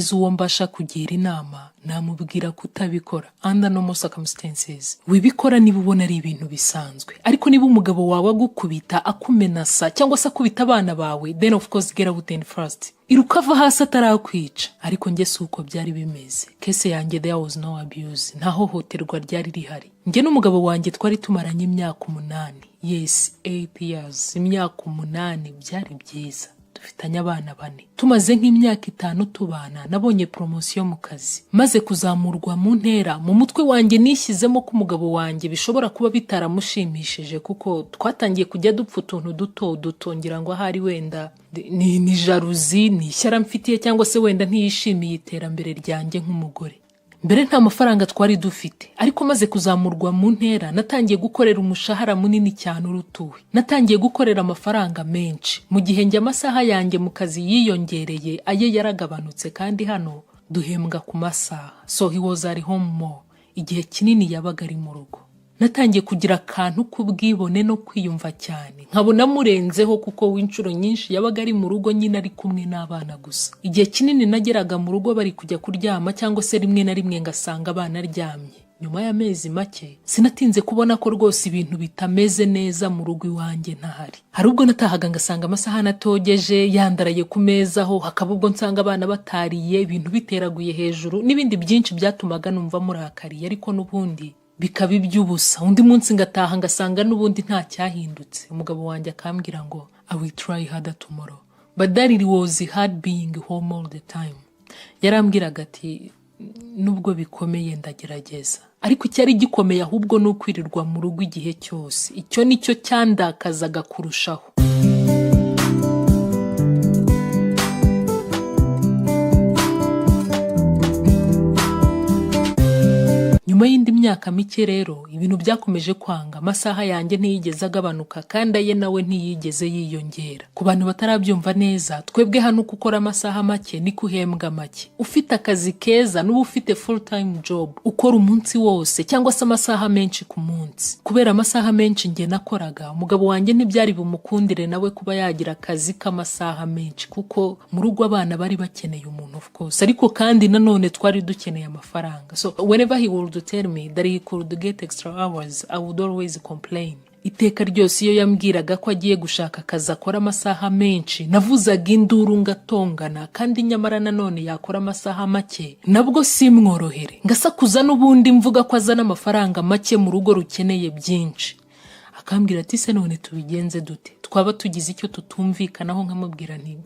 Ngize uwo mbasha kugira inama, namubwira kutabikora under normal circumstances. Wibikora niba ubona ari ibintu bisanzwe, ariko niba umugabo wawe agukubita, akumenasa, cyangwa se akubita abana bawe, then of course get out and first, iruka, ava hasi atarakwica. Ariko njye si uko byari bimeze. Case yanjye, there was no abuse, nta hohoterwa ryari rihari. Njye n'umugabo wanjye twari tumaranye imyaka 8, yes, 8 years, imyaka 8. Byari byiza, dufitanye abana bane. Tumaze nk'imyaka 5 tubana, nabonye promotion mu kazi, maze kuzamurwa mu ntera. Mu mutwe wanjye nishyizemo ko umugabo wanjye bishobora kuba bitaramushimishije, kuko twatangiye kujya dupfa utuntu duto duto, ngira ngo ahari wenda ni jalousie, ni ishyara mfitiye, cyangwa se wenda ntiyishimiye iterambere ryanjye nk'umugore. Mbere nta mafaranga twari dufite, ariko maze kuzamurwa mu ntera natangiye gukorera umushahara munini cyane urutuwe. Natangiye gukorera amafaranga menshi mu gihe njye amasaha yanjye mu kazi yiyongereye, aye yaragabanutse, kandi hano duhembwa ku masaha. So he was at home more, igihe kinini yabaga ari mu rugo. Natangiye kugira akantu k'ubwibone no kwiyumva cyane, nkabona murenzeho, kuko w'inshuro nyinshi yabaga ari mu rugo nyine ari kumwe n'abana gusa. Igihe kinini nageraga mu rugo bari kujya kuryama, cyangwa se rimwe na rimwe ngasanga abana aryamye. Nyuma y'amezi make sinatinze kubona ko rwose ibintu bitameze neza mu rugo iwanjye ntahari. Hari ubwo natahaga ngasanga amasahani atogeje yandaraye ku meza aho, hakaba ubwo nsanga abana batariye, ibintu biteraguye hejuru, n'ibindi byinshi byatumaga numva murakariye, ariko n'ubundi bikaba iby'ubusa. Undi munsi ngataha ngasanga n'ubundi nta cyahindutse. Umugabo wanjye akambwira ngo "I will try harder tomorrow," but that it was hard being home all the time. Yarambwiraga ati "Nubwo bikomeye ndagerageza." Ariko icyari gikomeye ahubwo ni ukwirirwa mu rugo igihe cyose. Icyo ni cyo cyandakazaga kurushaho. Nyuma y'indi myaka mike rero ibintu byakomeje kwanga. Amasaha yanjye ntiyigeze agabanuka, kandi aye nawe ntiyigeze yiyongera. Ku bantu batarabyumva neza, twebwe hano uko ukora amasaha make niko uhembwa make. Ufite akazi keza, n'uba ufite full time job, ukora umunsi wose cyangwa se amasaha menshi ku munsi. Kubera amasaha menshi njye nakoraga, umugabo wanjye ntibyari bumukundire nawe kuba yagira akazi k'amasaha menshi, kuko mu rugo abana bari bakeneye umuntu, of course, ariko kandi nanone twari dukeneye amafaranga. So whenever he would tell me that he could get extra hours, I would always complain. Iteka ryose iyo yambwiraga ko agiye gushaka akazi akora amasaha menshi, navuzaga induru ngatongana, kandi nyamara nanone yakora amasaha make nabwo simworohere, ngasakuza n'ubundi mvuga ko azana amafaranga make mu rugo rukeneye byinshi. Akambwira ati "Se none tubigenze dute?" Twaba tugize icyo tutumvikanaho, nkamubwira nti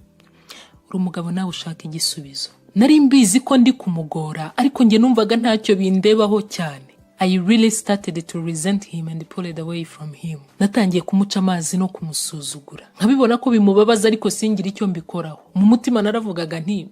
"Uri umugabo nawe, ushaka igisubizo." Nari mbizi ko ndi kumugora, ariko njye numvaga ntacyo bindebaho cyane. I really started to resent him and pull it away from him. Natangiye kumuca amazi no kumusuzugura, nkabibona ko bimubabaza, ariko singire icyo mbikoraho. Mu mutima naravugaga nti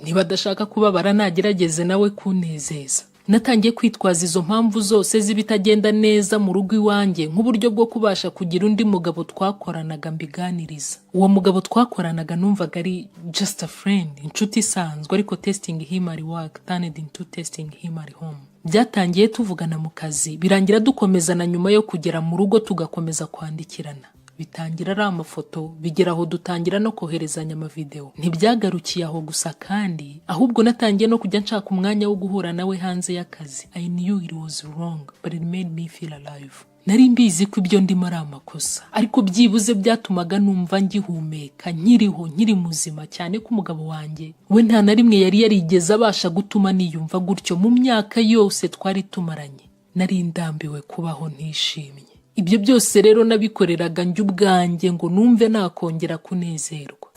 niba adashaka kubabara, nagerageze nawe kunezeza. Natangiye kwitwaza izo mpamvu zose z'ibitagenda neza mu rugo iwanjye nk'uburyo bwo kubasha kugira undi mugabo twakoranaga mbiganiriza. Uwo mugabo twakoranaga numvaga ari just a friend, inshuti isanzwe, ariko testing him at work turned into testing him at home. Byatangiye tuvugana mu kazi, birangira dukomezana nyuma yo kugera mu rugo, tugakomeza kwandikirana. Bitangira ari amafoto, bigera aho dutangira no koherezanya amavideo. Ntibyagarukiye aho gusa kandi, ahubwo natangiye no kujya nshaka umwanya wo guhura nawe hanze y'akazi. I knew it was wrong, but it made me feel alive. Nari mbizi ko ibyo ndimo ari amakosa, ariko byibuze byatumaga numva ngihumeka, nkiriho, nkiri muzima, cyane ko umugabo wanjye we nta na rimwe yari yarigeze abasha gutuma niyumva gutyo mu myaka yose twari tumaranye. Nari ndambiwe kubaho ntishimye. Ibyo byose rero nabikoreraga njye ubwanjye ngo numve nakongera kunezerwa.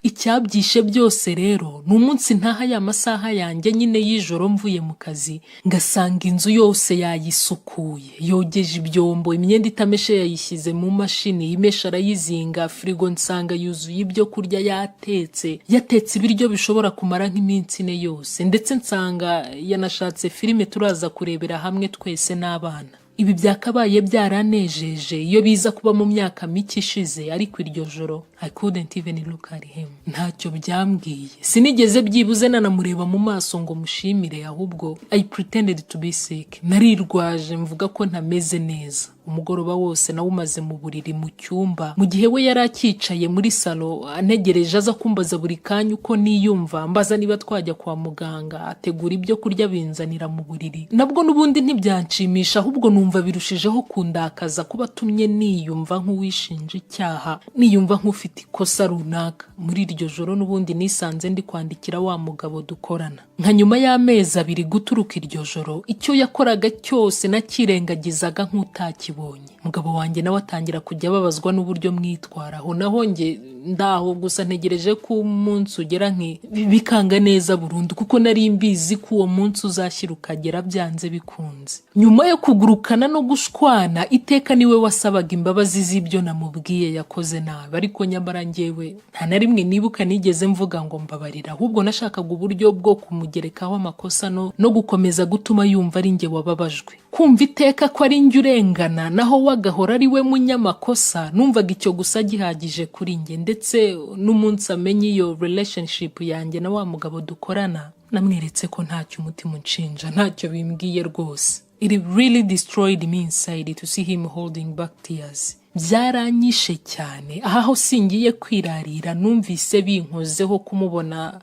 Icyabyishe byose rero ni umunsi ntaha ya masaha yanjye nyine y'ijoro mvuye mu kazi, ngasanga inzu yose yayisukuye, yogeje ibyombo, imyenda itameshe yayishyize mu mashini imesha arayizinga, firigo nsanga yuzuye ibyo kurya yatetse, yatetse ibiryo bishobora kumara nk'iminsi 4 yose, ndetse nsanga yanashatse filime turaza kurebera hamwe twese n'abana. Ibi byakabaye byaranejeje iyo biza kuba mu myaka mike ishize, ariko iryo joro I couldn't even look at him. Ntacyo byambwiye, sinigeze byibuze nanamureba mu maso ngo mushimire. Ahubwo I pretended to be sick, narirwaje mvuga ko ntameze neza. Umugoroba wose nawumaze mu buriri mu cyumba, mu gihe we yari acyicaye muri salo antegereje, aza kumbaza buri kanya uko niyumva, mbaza niba twajya kwa muganga, ategura ibyo kurya binzanira mu buriri. Nabwo n'ubundi ntibyanshimisha, ahubwo numva birushijeho kundakaza kuba atumye niyumva nk'uwishinja icyaha, niyumva nk'ufite ikosa runaka. Muri iryo joro n'ubundi nisanze ndi kwandikira wa mugabo dukorana. Nka nyuma y'amezi 2 guturuka iryo joro, icyo yakoraga cyose nakirengagizaga nk'utakibonye. Umugabo wanjye nawe atangira kujya ababazwa n'uburyo mwitwaraho, naho njye ndaho gusa ntegereje ko umunsi ugera nki bikanga neza burundu, kuko nari mbizi ko uwo munsi uzashyira ukagera byanze bikunze. Nyuma yo kugurukana no gushwana, iteka niwe wasabaga imbabazi z'ibyo namubwiye yakoze nabi, ariko nyamara njyewe nta na rimwe nibuka nigeze mvuga ngo mbabarira. Ahubwo nashakaga uburyo bwo kumugerekaho amakosa no gukomeza gutuma yumva ari njye wababajwe, kumva iteka ko ari njye urengana, naho we agahora ari we munyamakosa. Numvaga icyo gusa gihagije kuri njye. Ndetse n'umunsi amenye iyo relationship yanjye na wa mugabo dukorana, namweretse ko ntacyo umutima unshinja, ntacyo bimbwiye rwose. It really destroyed me inside to see him holding back tears. Byaranyishe cyane. Aha ho singiye kwirarira, numvise binkozeho kumubona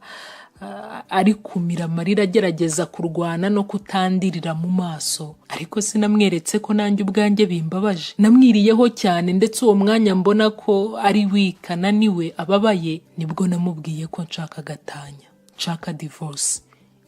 ari kumira amarira, agerageza kurwana no kutandirira mu maso. Ariko sinamweretse ko nanjye ubwanjye bimbabaje. Namwiriyeho cyane, ndetse uwo mwanya mbona ko ari weak, ananiwe, ababaye, nibwo namubwiye ko nshaka gatanya, nshaka divorce.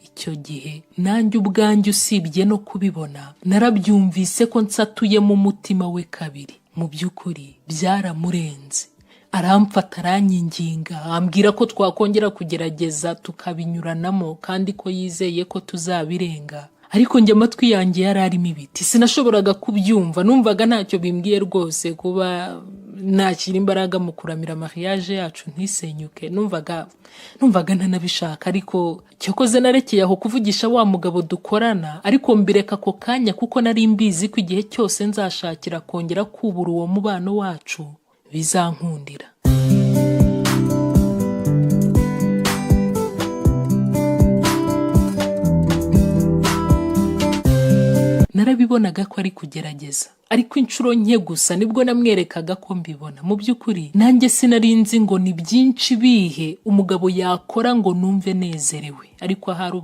Icyo gihe nanjye ubwanjye, usibye no kubibona, narabyumvise ko nsatuyemo umutima we kabiri. Mu by'ukuri byaramurenze, aramfata, aranyinginga, ambwira ko twakongera kugerageza tukabinyuranamo kandi ko yizeye ko tuzabirenga. Ariko njye amatwi yanjye yari arimo ibiti, sinashoboraga kubyumva. Numvaga ntacyo bimbwiye rwose kuba nashyira imbaraga mu kuramira mariage yacu ntisenyuke. Numvaga ntanabishaka. Ariko cyakoze narekeye aho kuvugisha wa mugabo dukorana, ariko mbireka ako kanya, kuko nari mbizi ko igihe cyose nzashakira kongera kubura uwo mubano wacu bizankundira. Narabibonaga ko ari kugerageza, ariko inshuro nke gusa nibwo namwerekaga ko mbibona. Mu by'ukuri nanjye sinari nzi ngo ni byinshi bihe umugabo yakora ngo numve nezerewe, ariko ahari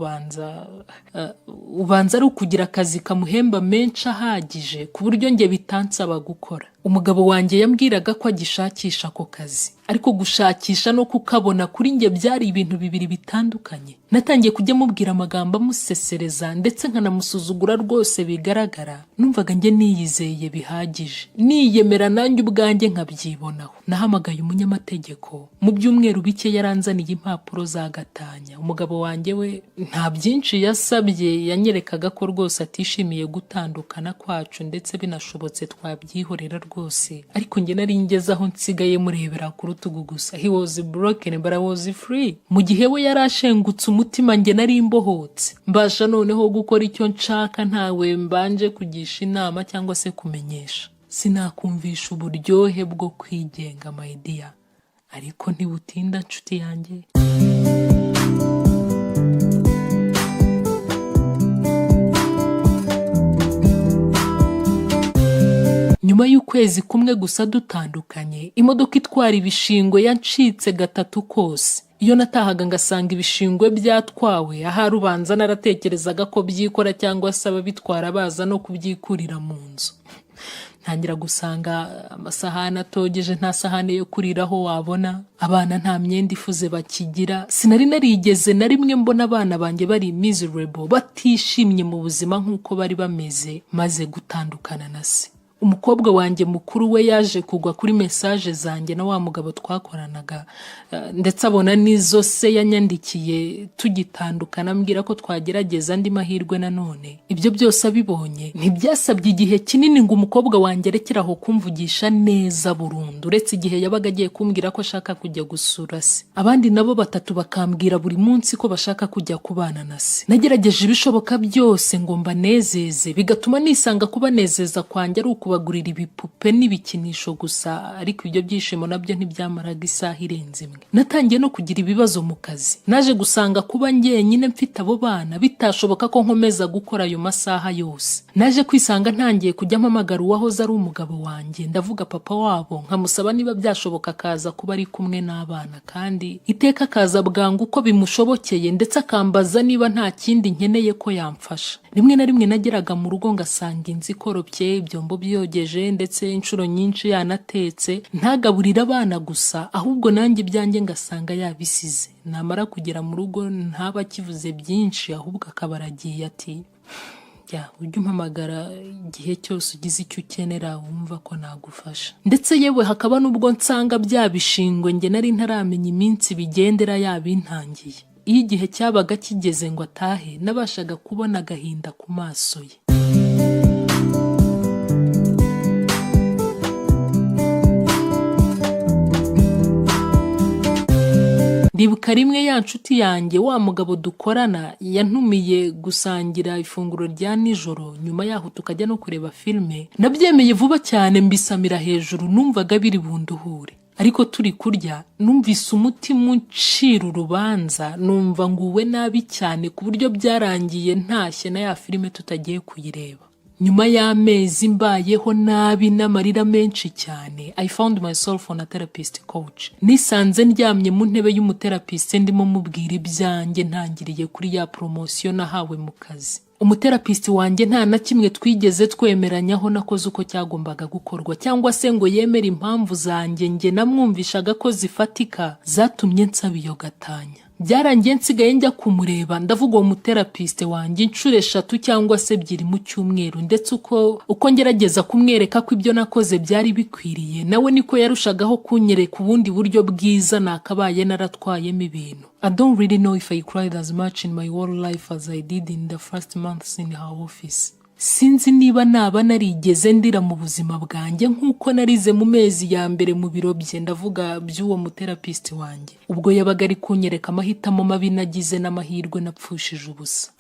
ubanza ari ukugira akazi kamuhemba menshi ahagije ku buryo njye bitansaba gukora. Umugabo wanjye yambwiraga ko agishakisha ako kazi, ariko gushakisha no kukabona kuri njye byari ibintu bibiri bitandukanye. Natangiye kujya mubwira amagambo amusesereza, ndetse nkanamusuzugura rwose bigaragara. Numvaga njye niyizeye bihagije, niyemera nanjye ubwanjye nkabyibonaho. Nahamagaye umunyamategeko, mu byumweru bike yaranzaniye impapuro za gatanya. Umugabo wanjye we nta byinshi yasabye, yanyerekaga ko rwose atishimiye gutandukana kwacu, ndetse binashobotse twabyihorera rwose. Ariko njye nari ngeze aho nsigaye murebera ku rutugu gusa. He was broken but I was free. Mu gihe we yari ashengutse umutima, njye nari mbohotse, mbasha noneho gukora icyo nshaka ntawe mbanje kugisha inama cyangwa se kumenyesha. Sinakumvisha uburyohe bwo kwigenga, my dear, ariko ntibutinda, nshuti yanjye. Nyuma y'ukwezi kumwe gusa dutandukanye, imodoka itwara ibishingwe yancitse gatatu kose. Iyo natahaga ngasanga ibishingwe byatwawe, ahari ubanza naratekerezaga ko byikora cyangwa se ababitwara baza no kubyikurira mu nzu. Ntangira gusanga amasahani atogeje, nta sahani yo kuriraho wabona, abana nta myenda ifuze bakigira. Sinari narigeze na rimwe mbona abana banjye bari miserable, batishimye mu buzima nk'uko bari bameze maze gutandukana na se. Umukobwa wanjye mukuru we yaje kugwa kuri message zanjye na wa mugabo twakoranaga, ndetse abona n'izo se yanyandikiye tugitandukana, ambwira ko twagerageza andi mahirwe nanone. Ibyo byose abibonye, ntibyasabye igihe kinini ngo umukobwa wanjye arekere aho kumvugisha neza burundu, uretse igihe yabaga agiye kumbwira ko ashaka kujya gusura se. Abandi nabo batatu bakambwira buri munsi ko bashaka kujya kubana na se. Nagerageje ibishoboka byose ngo mbanezeze, bigatuma nisanga kubanezeza kwanjye ari ukubagurira ibipupe n'ibikinisho gusa, ariko ibyo byishimo nabyo ntibyamaraga isaha irenze imwe. Natangiye no kugira ibibazo mu kazi. Naje gusanga kuba njyenyine mfite abo bana bitashoboka ko nkomeza gukora ayo masaha yose. Naje kwisanga ntangiye kujya mpamagara uwahoze ari umugabo wanjye, ndavuga papa wabo, nkamusaba niba byashoboka akaza kuba ari kumwe n'abana, kandi iteka akaza bwangu uko bimushobokeye, ndetse akambaza niba nta kindi nkeneye ko yamfasha. Rimwe na rimwe nageraga mu rugo ngasanga inzu ikoropye, ibyombo byogeje, ndetse inshuro nyinshi yanatetse, ntagaburire abana gusa, ahubwo nanjye ibyanjye ngasanga yabisize. Namara kugera mu rugo ntaba akivuze byinshi, ahubwo akaba aragiye ati: "Ya, ujye umpamagara igihe cyose ugize icyo ukenera wumva ko nagufasha." Ndetse yewe hakaba n'ubwo nsanga bya bishingwe njye nari ntaramenya iminsi bigendera yabintangiye. Iyo igihe cyabaga kigeze ngo atahe, nabashaga kubona agahinda ku maso ye. Ndibuka rimwe ya nshuti yanjye, wa mugabo dukorana, yantumiye gusangira ifunguro rya nijoro, nyuma yaho tukajya no kureba filime. Nabyemeye vuba cyane, mbisamira hejuru, numvaga biri bunduhure. Ariko turi kurya numvise umutima uncira urubanza, numva nguwe nabi cyane, ku buryo byarangiye ntashye na ya filime tutagiye kuyireba. Nyuma y'amezi mbayeho nabi n'amarira menshi cyane, I found myself on a therapist couch. Nisanze ndyamye mu ntebe y'umutherapist, ndimo mubwira ibyanjye, ntangiriye kuri ya promotion nahawe mu kazi. Umutherapist wanjye nta na kimwe twigeze twemeranyaho nakoze uko cyagombaga gukorwa, cyangwa se ngo yemere impamvu zanjye njye namwumvishaga ko zifatika zatumye nsaba iyo gatanya. Byarangiye nsigaye njya kumureba, ndavuga uwo mutherapist wanjye, inshuro eshatu cyangwa se ebyiri mu cyumweru. Ndetse uko ngerageza kumwereka ko ibyo nakoze byari bikwiriye, nawe niko yarushagaho kunyereka ubundi buryo bwiza nakabaye naratwayemo ibintu. I don't really know if I cried as much in my whole life as I did in the first months in her office. Sinzi niba naba narigeze ndira mu buzima bwanjye nk'uko narize mu mezi ya mbere mu biro bye, ndavuga by'uwo mutherapist wanjye, ubwo yabaga ari kunyereka amahitamo mabi nagize n'amahirwe napfushije ubusa.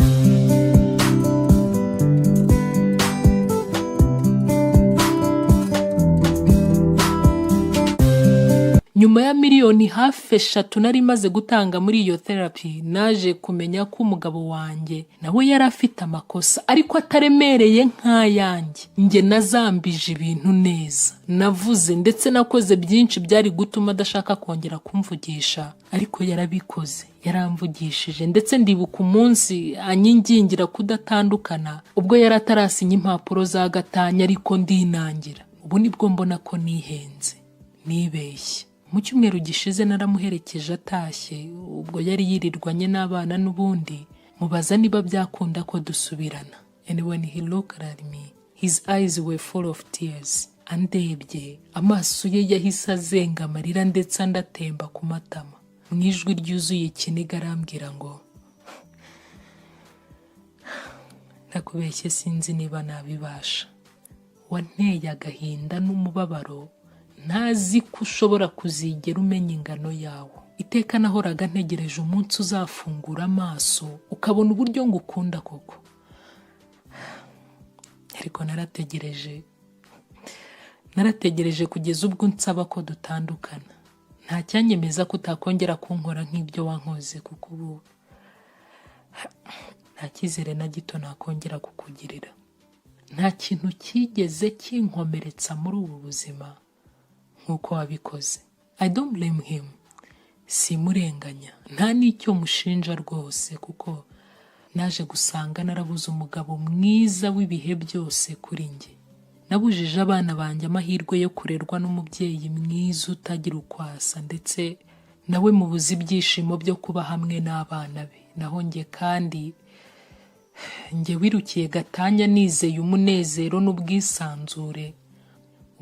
Nyuma ya miliyoni hafi 3 nari maze gutanga muri iyo therapy, naje kumenya ko umugabo wanjye nawe yari afite amakosa, ariko ataremereye nk'ayanjye. Njye nazambije ibintu neza, navuze ndetse nakoze byinshi byari gutuma adashaka kongera kumvugisha, ariko yarabikoze, yaramvugishije. Ndetse ndibuka umunsi anyingingira kudatandukana ubwo yari atarasinya impapuro za gatanya, ariko ndinangira. Ubu nibwo mbona ko nihenze, nibeshye. Mu cyumweru gishize naramuherekeje atashye, ubwo yari yirirwanye n'abana n'ubundi, mubaza niba byakunda ko dusubirana. And when he looked at me, his eyes were full of tears. Andebye, amaso ye yahise azenga amarira, ndetse andatemba ku matama. Mu ijwi ryuzuye ikiniga arambwira ngo: "Ntakubeshye, sinzi niba nabibasha. Wanteye agahinda n'umubabaro ntazi ko ushobora kuzigera umenya ingano yawo. Iteka nahoraga ntegereje umunsi uzafungura amaso ukabona uburyo ngukunda koko, ariko narategereje, narategereje kugeza ubwo unsaba ko dutandukana. Nta cyanyemeza ko utakongera kunkora nk'ibyo wankoze, kuko ubu nta cyizere na gito nakongera kukugirira. Nta kintu cyigeze kinkomeretsa muri ubu buzima nk'uko wabikoze." I don't blame him, simurenganya, nta n'icyo mushinja rwose, kuko naje gusanga narabuze umugabo mwiza w'ibihe byose kuri njye. Nabujije abana banjye amahirwe yo kurerwa n'umubyeyi mwiza utagira uko asa, ndetse nawe mubuze ibyishimo byo kuba hamwe n'abana be. Naho njye kandi, njye wirukiye gatanya nizeye umunezero n'ubwisanzure.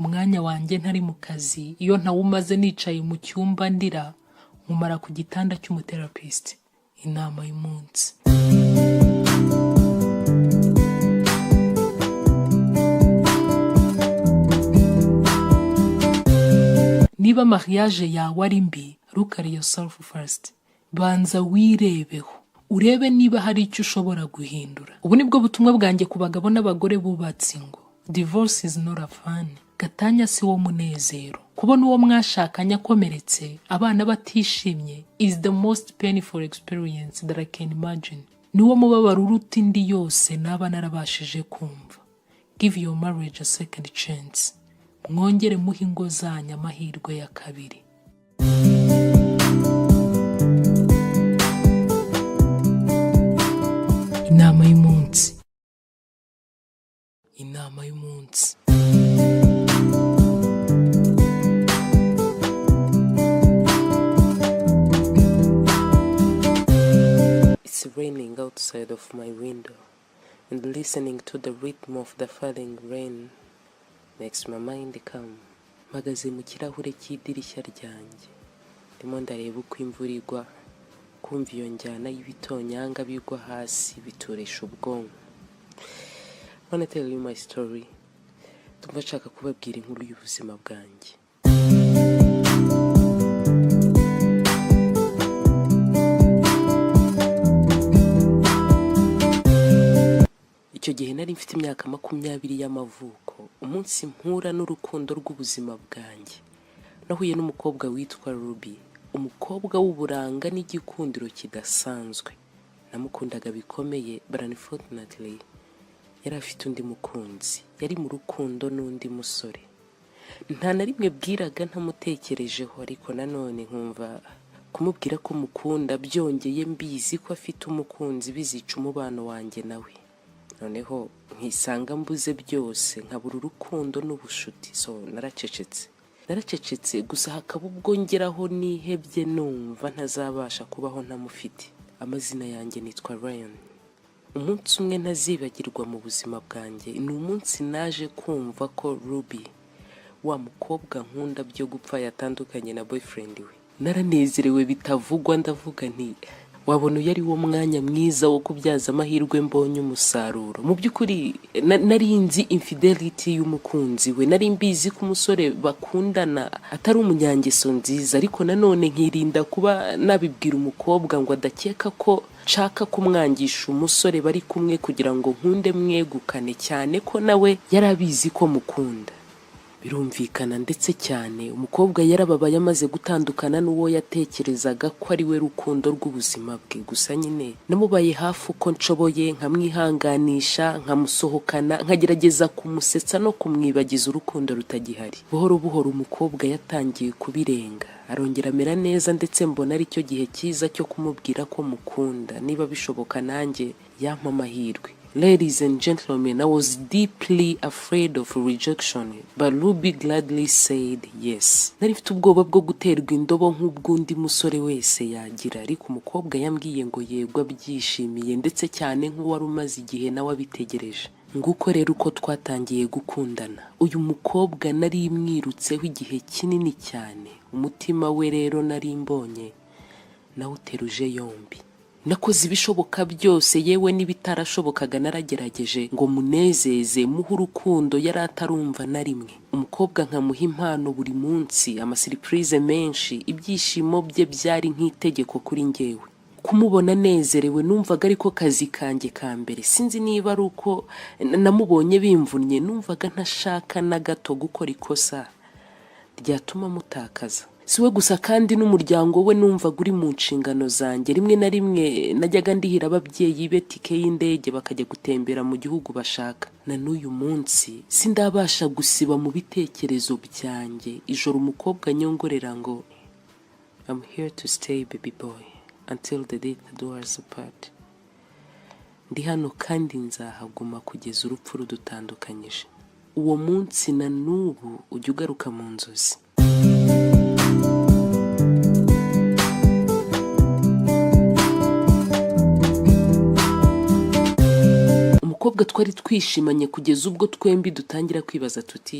Umwanya wanjye ntari mu kazi, iyo ntawumaze nicaye mu cyumba ndira, nkumara ku gitanda cy'umutherapist. Inama y'umunsi. Niba mariage yawe ari mbi, look at yourself first. Banza wirebeho, urebe niba hari icyo ushobora guhindura. Ubu nibwo butumwa bwanjye ku bagabo n'abagore bubatse ingo. Divorce is not a fun. Gatanya si wo munezero. Kubona uwo mwashakanye akomeretse, abana batishimye, is the most painful experience that I can imagine. Niwo mubabaro uruta indi yose naba narabashije kumva. Give your marriage a second chance. Mwongere muhe ingo zanyu amahirwe ya kabiri. Inama y'umunsi. Inama y'umunsi. It's raining outside of my window, and listening to the rhythm of the falling rain makes my mind calm. Mpagaze mu kirahure cy'idirishya ryanjye, ndimo ndareba uko imvura igwa, kumva iyo njyana y'ibitonyanga bigwa hasi biturisha ubwonko. Wanna tell you my story. Ndumva nshaka kubabwira inkuru y'ubuzima bwanjye. Icyo gihe nari mfite imyaka 20 y'amavuko, umunsi mpura n'urukundo rw'ubuzima bwanjye. Nahuye n'umukobwa witwa Ruby, umukobwa w'uburanga n'igikundiro kidasanzwe. Namukundaga bikomeye, but unfortunately yari afite undi mukunzi, yari mu rukundo n'undi musore. Nta na rimwe bwiraga ntamutekerejeho, ariko nanone nkumva kumubwira ko mukunda byongeye mbizi ko afite umukunzi bizica umubano wanjye nawe. Noneho nkisanga mbuze byose, nkabura urukundo n'ubushuti. So naracecetse, naracecetse gusa, hakaba ubwo ngeraho nihebye, numva ntazabasha kubaho ntamufite. Amazina yanjye nitwa Ryan. Umunsi umwe ntazibagirwa mu buzima bwanjye ni umunsi naje kumva ko Ruby, wa mukobwa nkunda byo gupfa, yatandukanye na boyfriend we. Naranezerewe bitavugwa, ndavuga nti wabona uyu ari wo mwanya mwiza wo kubyaza amahirwe mbonye umusaruro. Mu by'ukuri nari nzi infidelity y'umukunzi we, nari mbizi ko umusore bakundana atari umunyangeso nziza, ariko nanone nkirinda kuba nabibwira umukobwa ngo adakeka ko nshaka kumwangisha umusore bari kumwe kugira ngo nkunde mwegukane, cyane ko nawe yari abizi ko mukunda. Birumvikana ndetse cyane, umukobwa yarababaye amaze gutandukana n'uwo yatekerezaga ko ari we rukundo rw'ubuzima bwe. Gusa nyine namubaye hafi uko nshoboye, nkamwihanganisha, nkamusohokana, nkagerageza kumusetsa no kumwibagiza urukundo rutagihari. Buhoro buhoro umukobwa yatangiye kubirenga, arongera amera neza, ndetse mbona ari cyo gihe cyiza cyo kumubwira ko mukunda, niba bishoboka nanjye yampa amahirwe. Ladies and gentlemen, I was deeply afraid of rejection, but Ruby gladly said yes. Nari mfite ubwoba bwo guterwa indobo nk'ubw'undi musore wese yagira, ariko umukobwa yambwiye ngo yego abyishimiye, ndetse cyane nk'uwari umaze igihe nawe abitegereje. Nguko rero uko twatangiye gukundana. Uyu mukobwa nari mwirutseho igihe kinini cyane, umutima we rero nari mbonye nawuteruje yombi. Nakoze ibishoboka byose, yewe n'ibitarashobokaga naragerageje ngo munezeze, muhe urukundo yari atarumva na rimwe. Umukobwa nkamuha impano buri munsi, amasurprise menshi, ibyishimo bye byari nk'itegeko kuri njyewe. Kumubona anezerewe numvaga ariko kazi kanjye ka mbere. Sinzi niba ari uko namubonye bimvunnye, numvaga ntashaka na gato gukora ikosa ryatuma mutakaza. Si we gusa kandi, n'umuryango we numvaga uri mu nshingano zanjye. Rimwe na rimwe najyaga ndihira ababyeyi be tike y'indege bakajya gutembera mu gihugu bashaka. Na n'uyu munsi sindabasha gusiba mu bitekerezo byanjye ijoro umukobwa anyongorera ngo "I'm here to stay, baby boy, until the death do us apart." Ndi hano kandi nzahaguma kugeza urupfu rudutandukanyije. Uwo munsi na n'ubu ujya ugaruka mu nzozi. Umukobwa Umukobwa twari twishimanye kugeza ubwo twembi dutangira kwibaza tuti: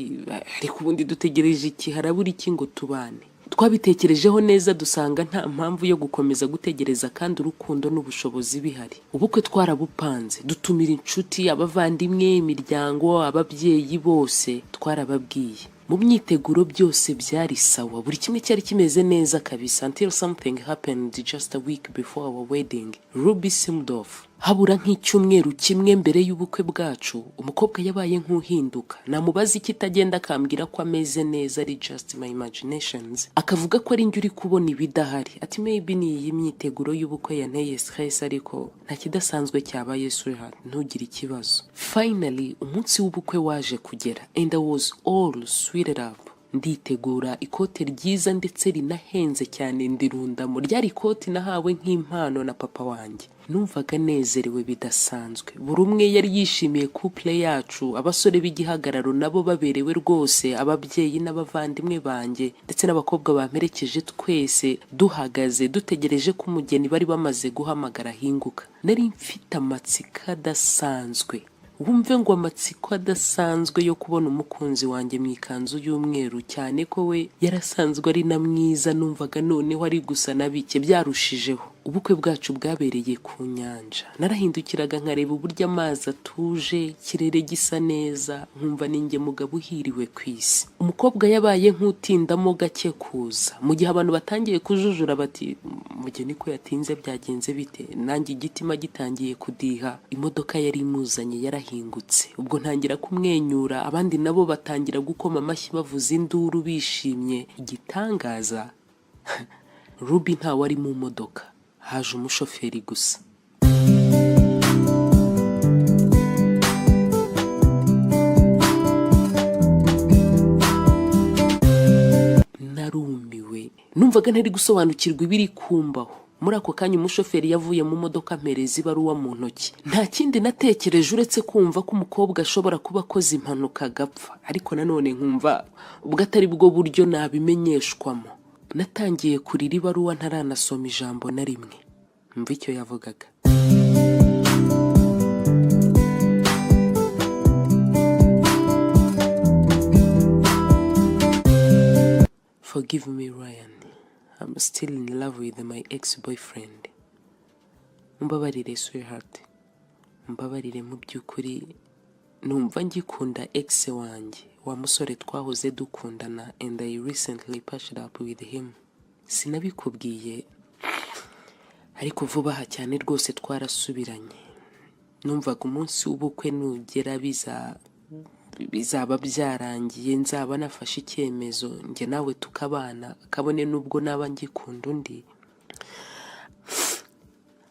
"Ariko ubundi dutegereje iki? Harabura iki ngo tubane?" Twabitekerejeho neza, dusanga nta mpamvu yo gukomeza gutegereza kandi urukundo n'ubushobozi bihari. Ubukwe twarabupanze, dutumira inshuti, abavandimwe, imiryango, ababyeyi, bose twarababwiye. Mu myiteguro byose byari sawa, buri kimwe cyari kimeze neza kabisa, until something happened just a week before our wedding. Ruby seemed off. Habura nk'icyumweru kimwe mbere y'ubukwe bwacu, umukobwa yabaye nk'uhinduka. Namubaza ikitagenda, akambwira ko ameze neza, ari just my imaginations, akavuga ko ari njye uri kubona ibidahari, ati maybe ni iyi myiteguro y'ubukwe yanteye stress, ariko nta kidasanzwe cyabaye, sweetheart, ntugire ikibazo. Finally umunsi w'ubukwe waje kugera and I was all suited up. Nditegura, ikote ryiza ndetse rinahenze cyane ndirundamo. Ryari ikoti nahawe nk'impano na papa wanjye. Numvaga nezerewe bidasanzwe. Buri umwe yari yishimiye couple yacu, abasore b'igihagararo nabo baberewe rwose, ababyeyi n'abavandimwe banjye ndetse n'abakobwa bamperekeje, twese duhagaze dutegereje ko umugeni bari bamaze guhamagara ahinguka. Nari mfite amatsiko adasanzwe, wumve ngo amatsiko adasanzwe yo kubona umukunzi wanjye mu ikanzu y'umweru, cyane ko we yarasanzwe ari na mwiza. Numvaga noneho ari gusa na bike byarushijeho. Ubukwe bwacu bwabereye ku nyanja. Narahindukiraga nkareba uburyo amazi atuje, ikirere gisa neza, nkumva ninjye mugabo uhiriwe ku isi. Umukobwa yabaye nk'utindamo gake kuza. Mu gihe abantu batangiye kujujura bati: "Mugeni ko yatinze, byagenze bite?" nanjye igitima gitangiye kudiha, imodoka yari imuzanye yarahingutse. Ubwo ntangira kumwenyura, abandi nabo batangira gukoma amashyi, bavuza induru bishimye. Igitangaza, Ruby ntawe ari mu modoka, haje umushoferi gusa. Narumiwe, numvaga ntari gusobanukirwa ibiri kumbaho. Muri ako kanya umushoferi yavuye mu modoka, ampereza ibaruwa mu ntoki. Nta kindi natekereje uretse kumva ko umukobwa ashobora kuba akoze impanuka agapfa, ariko nanone nkumva ubwo atari bwo buryo nabimenyeshwamo. Natangiye kurira ibaruwa ntaranasoma ijambo na rimwe. Mva icyo yavugaga: "Forgive me, Ryan. I'm still in love with my ex-boyfriend. Mumbabarire, sweetheart. Mumbabarire, mu by'ukuri numva ngikunda ex wanjye, wa musore twahoze dukundana, and I recently patched up with him. Sinabikubwiye, ariko vuba aha cyane rwose twarasubiranye. Numvaga umunsi w'ubukwe nugera bizaba byarangiye, nzaba nafashe icyemezo, njye nawe tukabana, kabone n'ubwo naba ngikunda undi,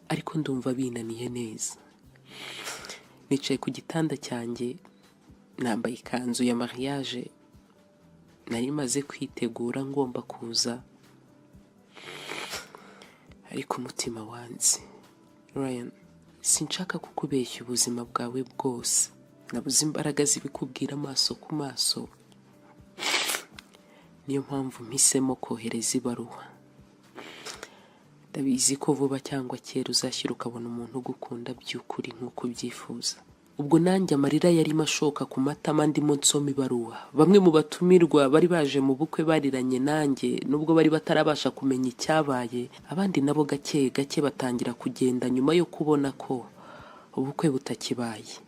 ariko ndumva binaniye neza. Nicaye ku gitanda cyanjye, nambaye ikanzu ya mariage, nari maze kwitegura, ngomba kuza, ariko umutima wanze. Ryan, sinshaka kukubeshya ubuzima bwawe bwose. Nabuze imbaraga zibikubwira amaso ku maso, niyo mpamvu mpisemo kohereza ibaruwa. Ndabizi ko vuba cyangwa kera uzashyira ukabona umuntu ugukunda by'ukuri nk'uko ubyifuza." Ubwo nanjye amarira yarimo ashoka ku matama ndimo nsoma ibaruwa. Bamwe mu batumirwa bari baje mu bukwe bariranye nanjye, nubwo bari batarabasha kumenya icyabaye. Abandi nabo gake gake batangira kugenda nyuma yo kubona ko ubukwe butakibaye.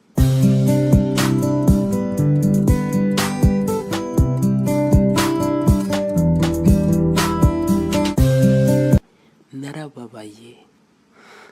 Narababaye,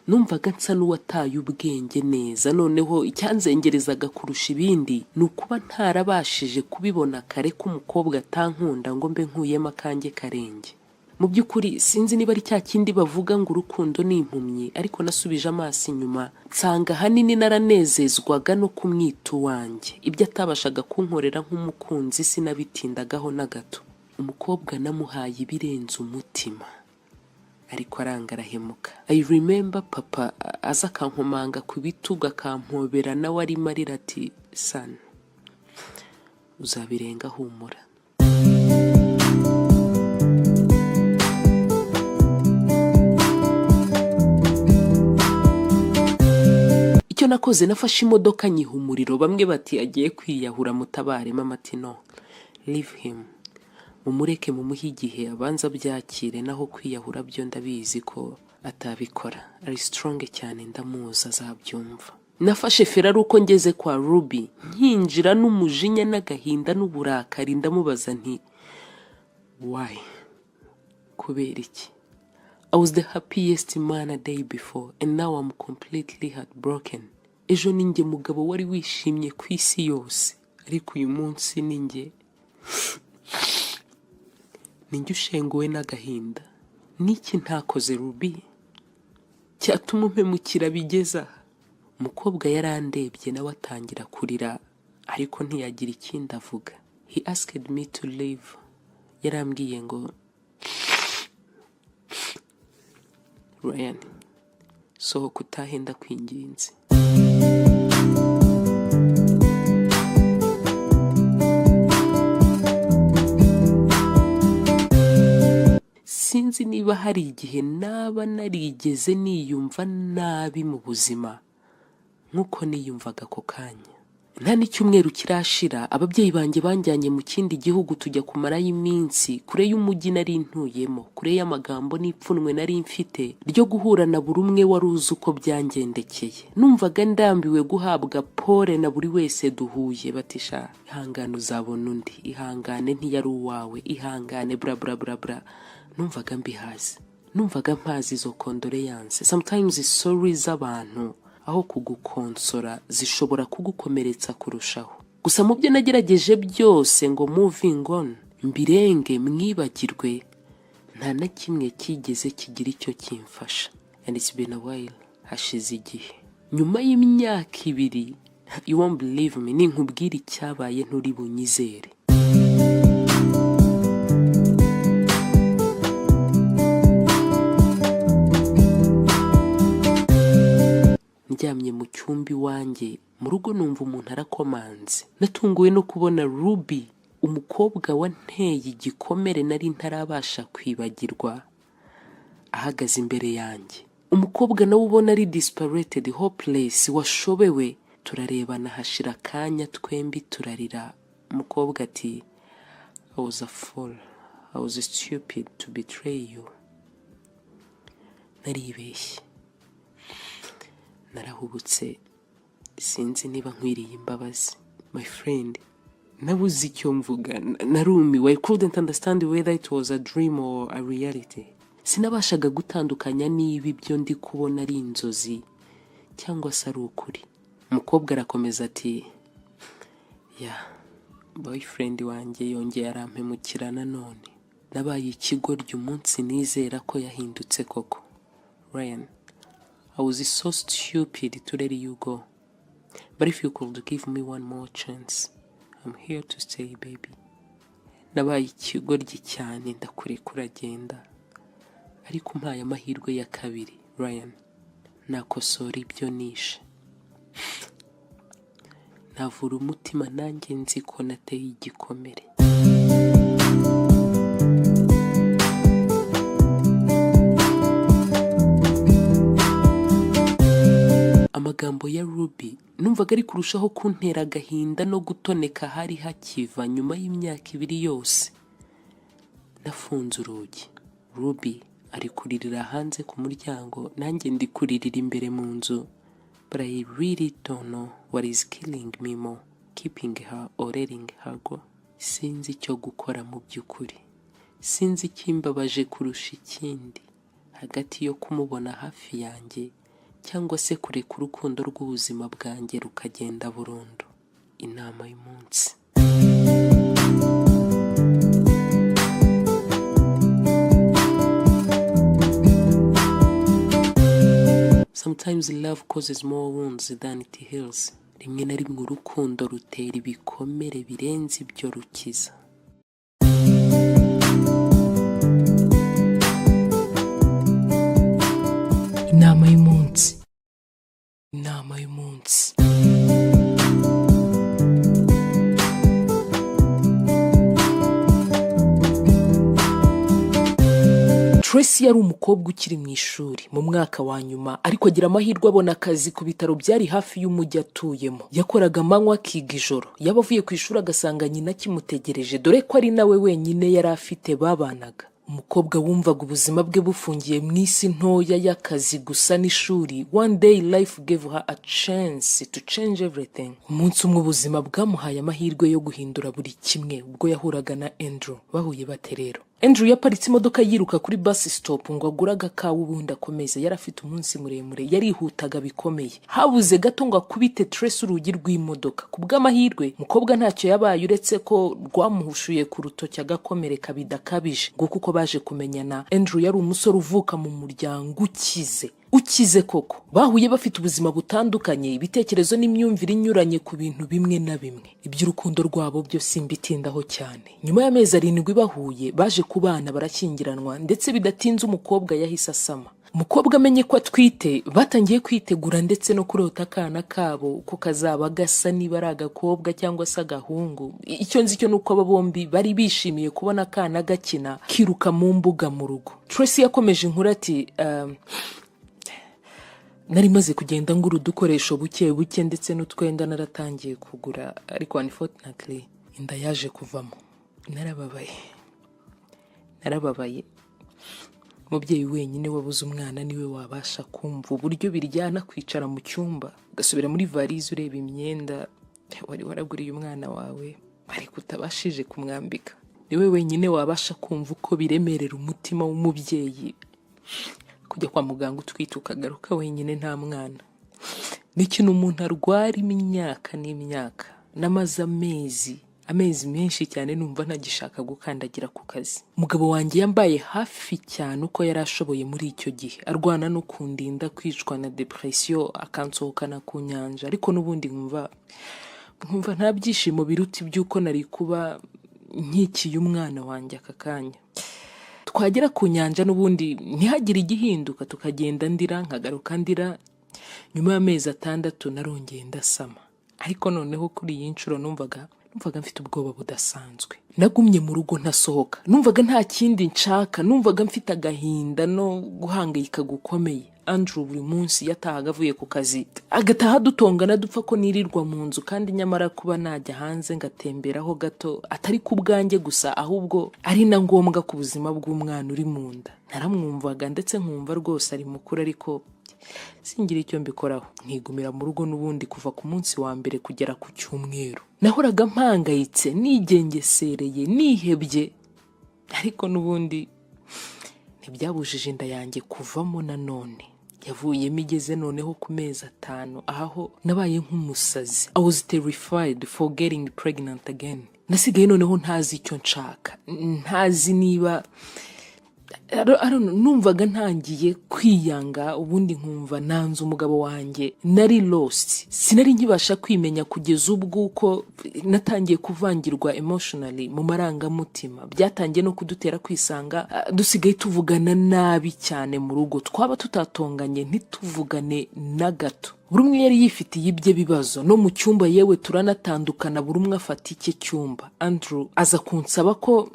numvaga nsa n'uwataye ubwenge neza. Noneho icyanzengerezaga kurusha ibindi ni ukuba ntarabashije kubibona kare ko umukobwa atankunda, ngo mbe nkuyemo akanjye karenge. Mu by'ukuri sinzi niba ari cya kindi bavuga ngo urukundo ni impumyi, ariko nasubije amaso inyuma nsanga ahanini naranezezwaga no kumwita uwanjye. Ibyo atabashaga kunkorera nk'umukunzi sinabitindagaho na gato. Umukobwa namuhaye ibirenze umutima, ariko aranga, arahemuka. I remember papa aza akankomanga ku bitugu, akampobera, nawe arimo arira, ati: "Son, uzabirenga, humura." Icyo Icyo nakoze, nafashe imodoka nyiha umuriro. Bamwe bati agiye kwiyahura, mutabare. Mama ati no, leave him, mumureke, mumuhe igihe abanza abyakire, naho kwiyahura byo ndabizi ko atabikora, ari strong cyane, ndamuzi, azabyumva. Nafashe feri ari uko ngeze kwa Ruby. Nkinjira n'umujinya n'agahinda n'uburakari, ndamubaza nti why, kubera iki? I was the happiest man a day before and now I'm completely heartbroken. Ejo ni njye mugabo wari wishimye ku isi yose, ariko uyu munsi ni njye ushenguwe n'agahinda. Niki ntakoze, Ruby, cyatuma umpemukira bigeze aha? Umukobwa yarandebye nawe atangira kurira, ariko ntiyagira ikindi avuga. He asked me to leave. Yarambwiye ngo Ryan, sohoka utahe, ndakwinginze. Sinzi niba hari igihe naba narigeze niyumva nabi mu buzima nk'uko niyumvaga ako kanya. Nta n'icyumweru kirashira, ababyeyi banjye banjyanye mu kindi gihugu, tujya kumarayo iminsi kure y'umujyi nari ntuyemo, kure y'amagambo n'ipfunwe nari mfite ryo guhura na buri umwe wari uzi uko byangendekeye. Numvaga ndambiwe guhabwa pole na buri wese duhuye, bati sha ihangane, uzabona undi, ihangane, ntiyari uwawe, ihangane, bla bla bla bla. Numvaga mbihaze, numvaga mpazi izo condoléances. Sometimes sorry z'abantu aho kugukonsora zishobora kugukomeretsa kurushaho. Gusa mu byo nagerageje byose ngo moving on, mbirenge, mwibagirwe, nta na kimwe cyigeze kigira icyo kimfasha. And it's been a while, hashize igihe. Nyuma y'imyaka 2, you won't believe me, ninkubwira icyabaye nturi bunyizere. Ndyamye mu cyumba iwanjye mu rugo, numva umuntu arakomanze. Natunguwe no kubona Ruby, umukobwa wanteye igikomere nari ntarabasha kwibagirwa, ahagaze imbere yanjye. Umukobwa nawe ubona ari dispirited, hopeless, washobewe. Turarebana, hashira akanya, twembi turarira. Umukobwa ati I was a fool, I was stupid to betray you. Naribeshye, narahubutse, sinzi niba nkwiriye imbabazi. My friend, nabuze icyo mvuga, narumiwe. I couldn't understand whether it was a dream or a reality. Sinabashaga gutandukanya niba ibyo ndi kubona ari inzozi cyangwa se ari ukuri. Umukobwa arakomeza ati ya boyfriend wanjye yongeye arampemukira nanone. Nabaye ikigoryi umunsi nizera ko yahindutse koko. Ryan, I was so stupid to let you go, but if you could give me one more chance, I'm here to stay, baby. Nabaye ikigoryi cyane ndakureka uragenda, ariko umpaye amahirwe ya kabiri, Ryan, nakosora ibyo nishe, navura umutima nanjye nzi ko nateye igikomere. Amagambo ya Ruby numvaga ari kurushaho kuntera agahinda no gutoneka hari hakiva nyuma y'imyaka 2 yose. Nafunze urugi, Ruby ari kuririra hanze ku muryango, nanjye ndi kuririra imbere mu nzu. But I really don't know what is killing me more, keeping her or letting her go. Sinzi icyo gukora mu by'ukuri, sinzi ikimbabaje kurusha ikindi, hagati yo kumubona hafi yanjye cyangwa se kureka urukundo rw'ubuzima bwanjye rukagenda burundu. Inama y'umunsi: sometimes love causes more wounds than it heals. Rimwe na rimwe urukundo rutera ibikomere birenze ibyo rukiza. Inama y'umunsi, inama y'umunsi. Tracy Tracy yari umukobwa ukiri mu ishuri mu mwaka wa nyuma, ariko agira amahirwe abona akazi ku bitaro byari hafi y'umujyi atuyemo. Yakoraga amanywa, akiga ijoro. Yaba avuye ku ishuri agasanga nyina akimutegereje, dore ko ari nawe wenyine yari afite babanaga. Umukobwa wumvaga ubuzima bwe bufungiye mu isi ntoya y'akazi gusa n'ishuri. One day life gave her a chance to change everything. Umunsi umwe ubuzima bwamuhaye amahirwe yo guhindura buri kimwe ubwo yahuraga na Andrew. Bahuye bate rero? Andrew yaparitse imodoka yiruka kuri bus stop ngo agure agakawa ubundi akomeze. Yari afite umunsi muremure, yarihutaga bikomeye. Habuze gato ngo akubite Tracy urugi rw'imodoka. Ku bw'amahirwe umukobwa ntacyo yabaye, uretse ko rwamuhushuye ku rutoki agakomereka bidakabije. Nguko uko baje kumenyana. Andrew yari umusore uvuka mu muryango ukize, ukize koko. Bahuye bafite ubuzima butandukanye, ibitekerezo n'imyumvire inyuranye ku bintu bimwe na bimwe. Iby'urukundo rwabo byo simbitindaho cyane. Nyuma y'amezi 7 bahuye, baje kubana, barashyingiranwa, ndetse bidatinze umukobwa yahise asama. Umukobwa amenye ko atwite, batangiye kwitegura ndetse no kurota akana kabo ko kazaba gasa, niba ari agakobwa cyangwa se agahungu. Icyo nzi cyo ni uko aba bombi bari bishimiye kubona akana gakina kiruka mu mbuga mu rugo. Tracy yakomeje inkuru ati: "Nari maze kugenda ngura udukoresho buke buke, ndetse n'utwenda naratangiye kugura, ariko unfortunately inda yaje kuvamo. Narababaye, narababaye. Umubyeyi wenyine wabuze umwana niwe wabasha kumva uburyo biryana kwicara mu cyumba, ugasubira muri varize, ureba imyenda wari waraguriye umwana wawe ariko utabashije kumwambika. Niwe wenyine wabasha kumva uko biremerera umutima w'umubyeyi kujya kwa muganga utwite, ukagaruka wenyine nta mwana. Ni ikintu umuntu arwara imyaka n'imyaka. Namaze amezi, amezi menshi cyane numva ntagishaka gukandagira ku kazi. Umugabo wanjye yambaye hafi cyane uko yari ashoboye muri icyo gihe, arwana no kundinda kwicwa na depression, akansohokana ku nyanja, ariko n'ubundi nkumva nta byishimo biruta iby'uko nari kuba nkikiye umwana wanjye aka kanya. Twagera ku nyanja n'ubundi ntihagire igihinduka, tukagenda ndira, nkagaruka ndira. Nyuma y'amezi 6 narongeye ndasama, ariko noneho kuri iyi nshuro numvaga mfite ubwoba budasanzwe. Nagumye mu rugo ntasohoka, numvaga nta kindi nshaka, numvaga mfite agahinda no guhangayika gukomeye. Andrew buri munsi yatahaga avuye ku kazi, agataha dutongana, dupfa ko nirirwa mu nzu, kandi nyamara kuba najya hanze ngatemberaho gato atari ku bwanjye gusa, ahubwo ari na ngombwa ku buzima bw'umwana uri mu nda. Naramwumvaga ndetse nkumva rwose ari mukuru, ariko singira icyo mbikoraho, nkigumira mu rugo n'ubundi. Kuva ku munsi wa mbere kugera ku cyumweru nahoraga mpangayitse, nigengesereye, nihebye, ariko n'ubundi ntibyabujije inda yanjye kuvamo. Nanone yavuyemo igeze noneho ku mezi 5. Aho nabaye nk'umusazi. I was terrified for getting pregnant again. Nasigaye noneho ntazi icyo nshaka, ntazi niba I don't know, numvaga ntangiye kwiyanga, ubundi nkumva nanze umugabo wanjye. Nari lost, sinari nkibasha kwimenya, kugeza ubwo uko natangiye kuvangirwa emotionally, mu marangamutima. Byatangiye no kudutera kwisanga dusigaye tuvugana nabi cyane mu rugo. Twaba tutatonganye, ntituvugane na gato. Buri umwe yari yifitiye ibye bibazo. No mu cyumba yewe turanatandukana, buri umwe afata icye cyumba. Andrew aza kunsaba ko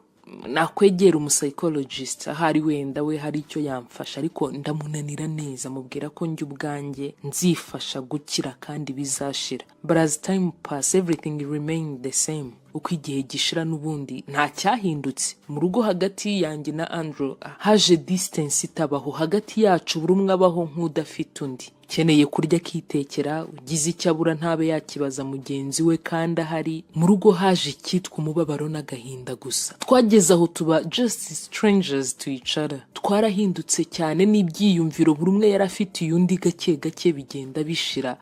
nakwegera umupsychologist, ahari wenda we hari icyo yamfasha, ariko ndamunanira neza, mubwira ko njye ubwanjye nzifasha gukira kandi bizashira. But as time pass, everything remained the same. Uko igihe gishira n'ubundi nta cyahindutse mu rugo. Hagati yanjye na Andrew haje distance itabaho hagati yacu, buri umwe abaho nk'udafite undi. Ukeneye kurya akitekera, ugize icyo abura ntabe yakibaza mugenzi we kandi ahari. Mu rugo haje icyitwa umubabaro n'agahinda gusa. Twageze aho tuba just strangers to each other. Twarahindutse cyane, n'ibyiyumviro buri umwe yari afitiye undi gake gake bigenda bishira.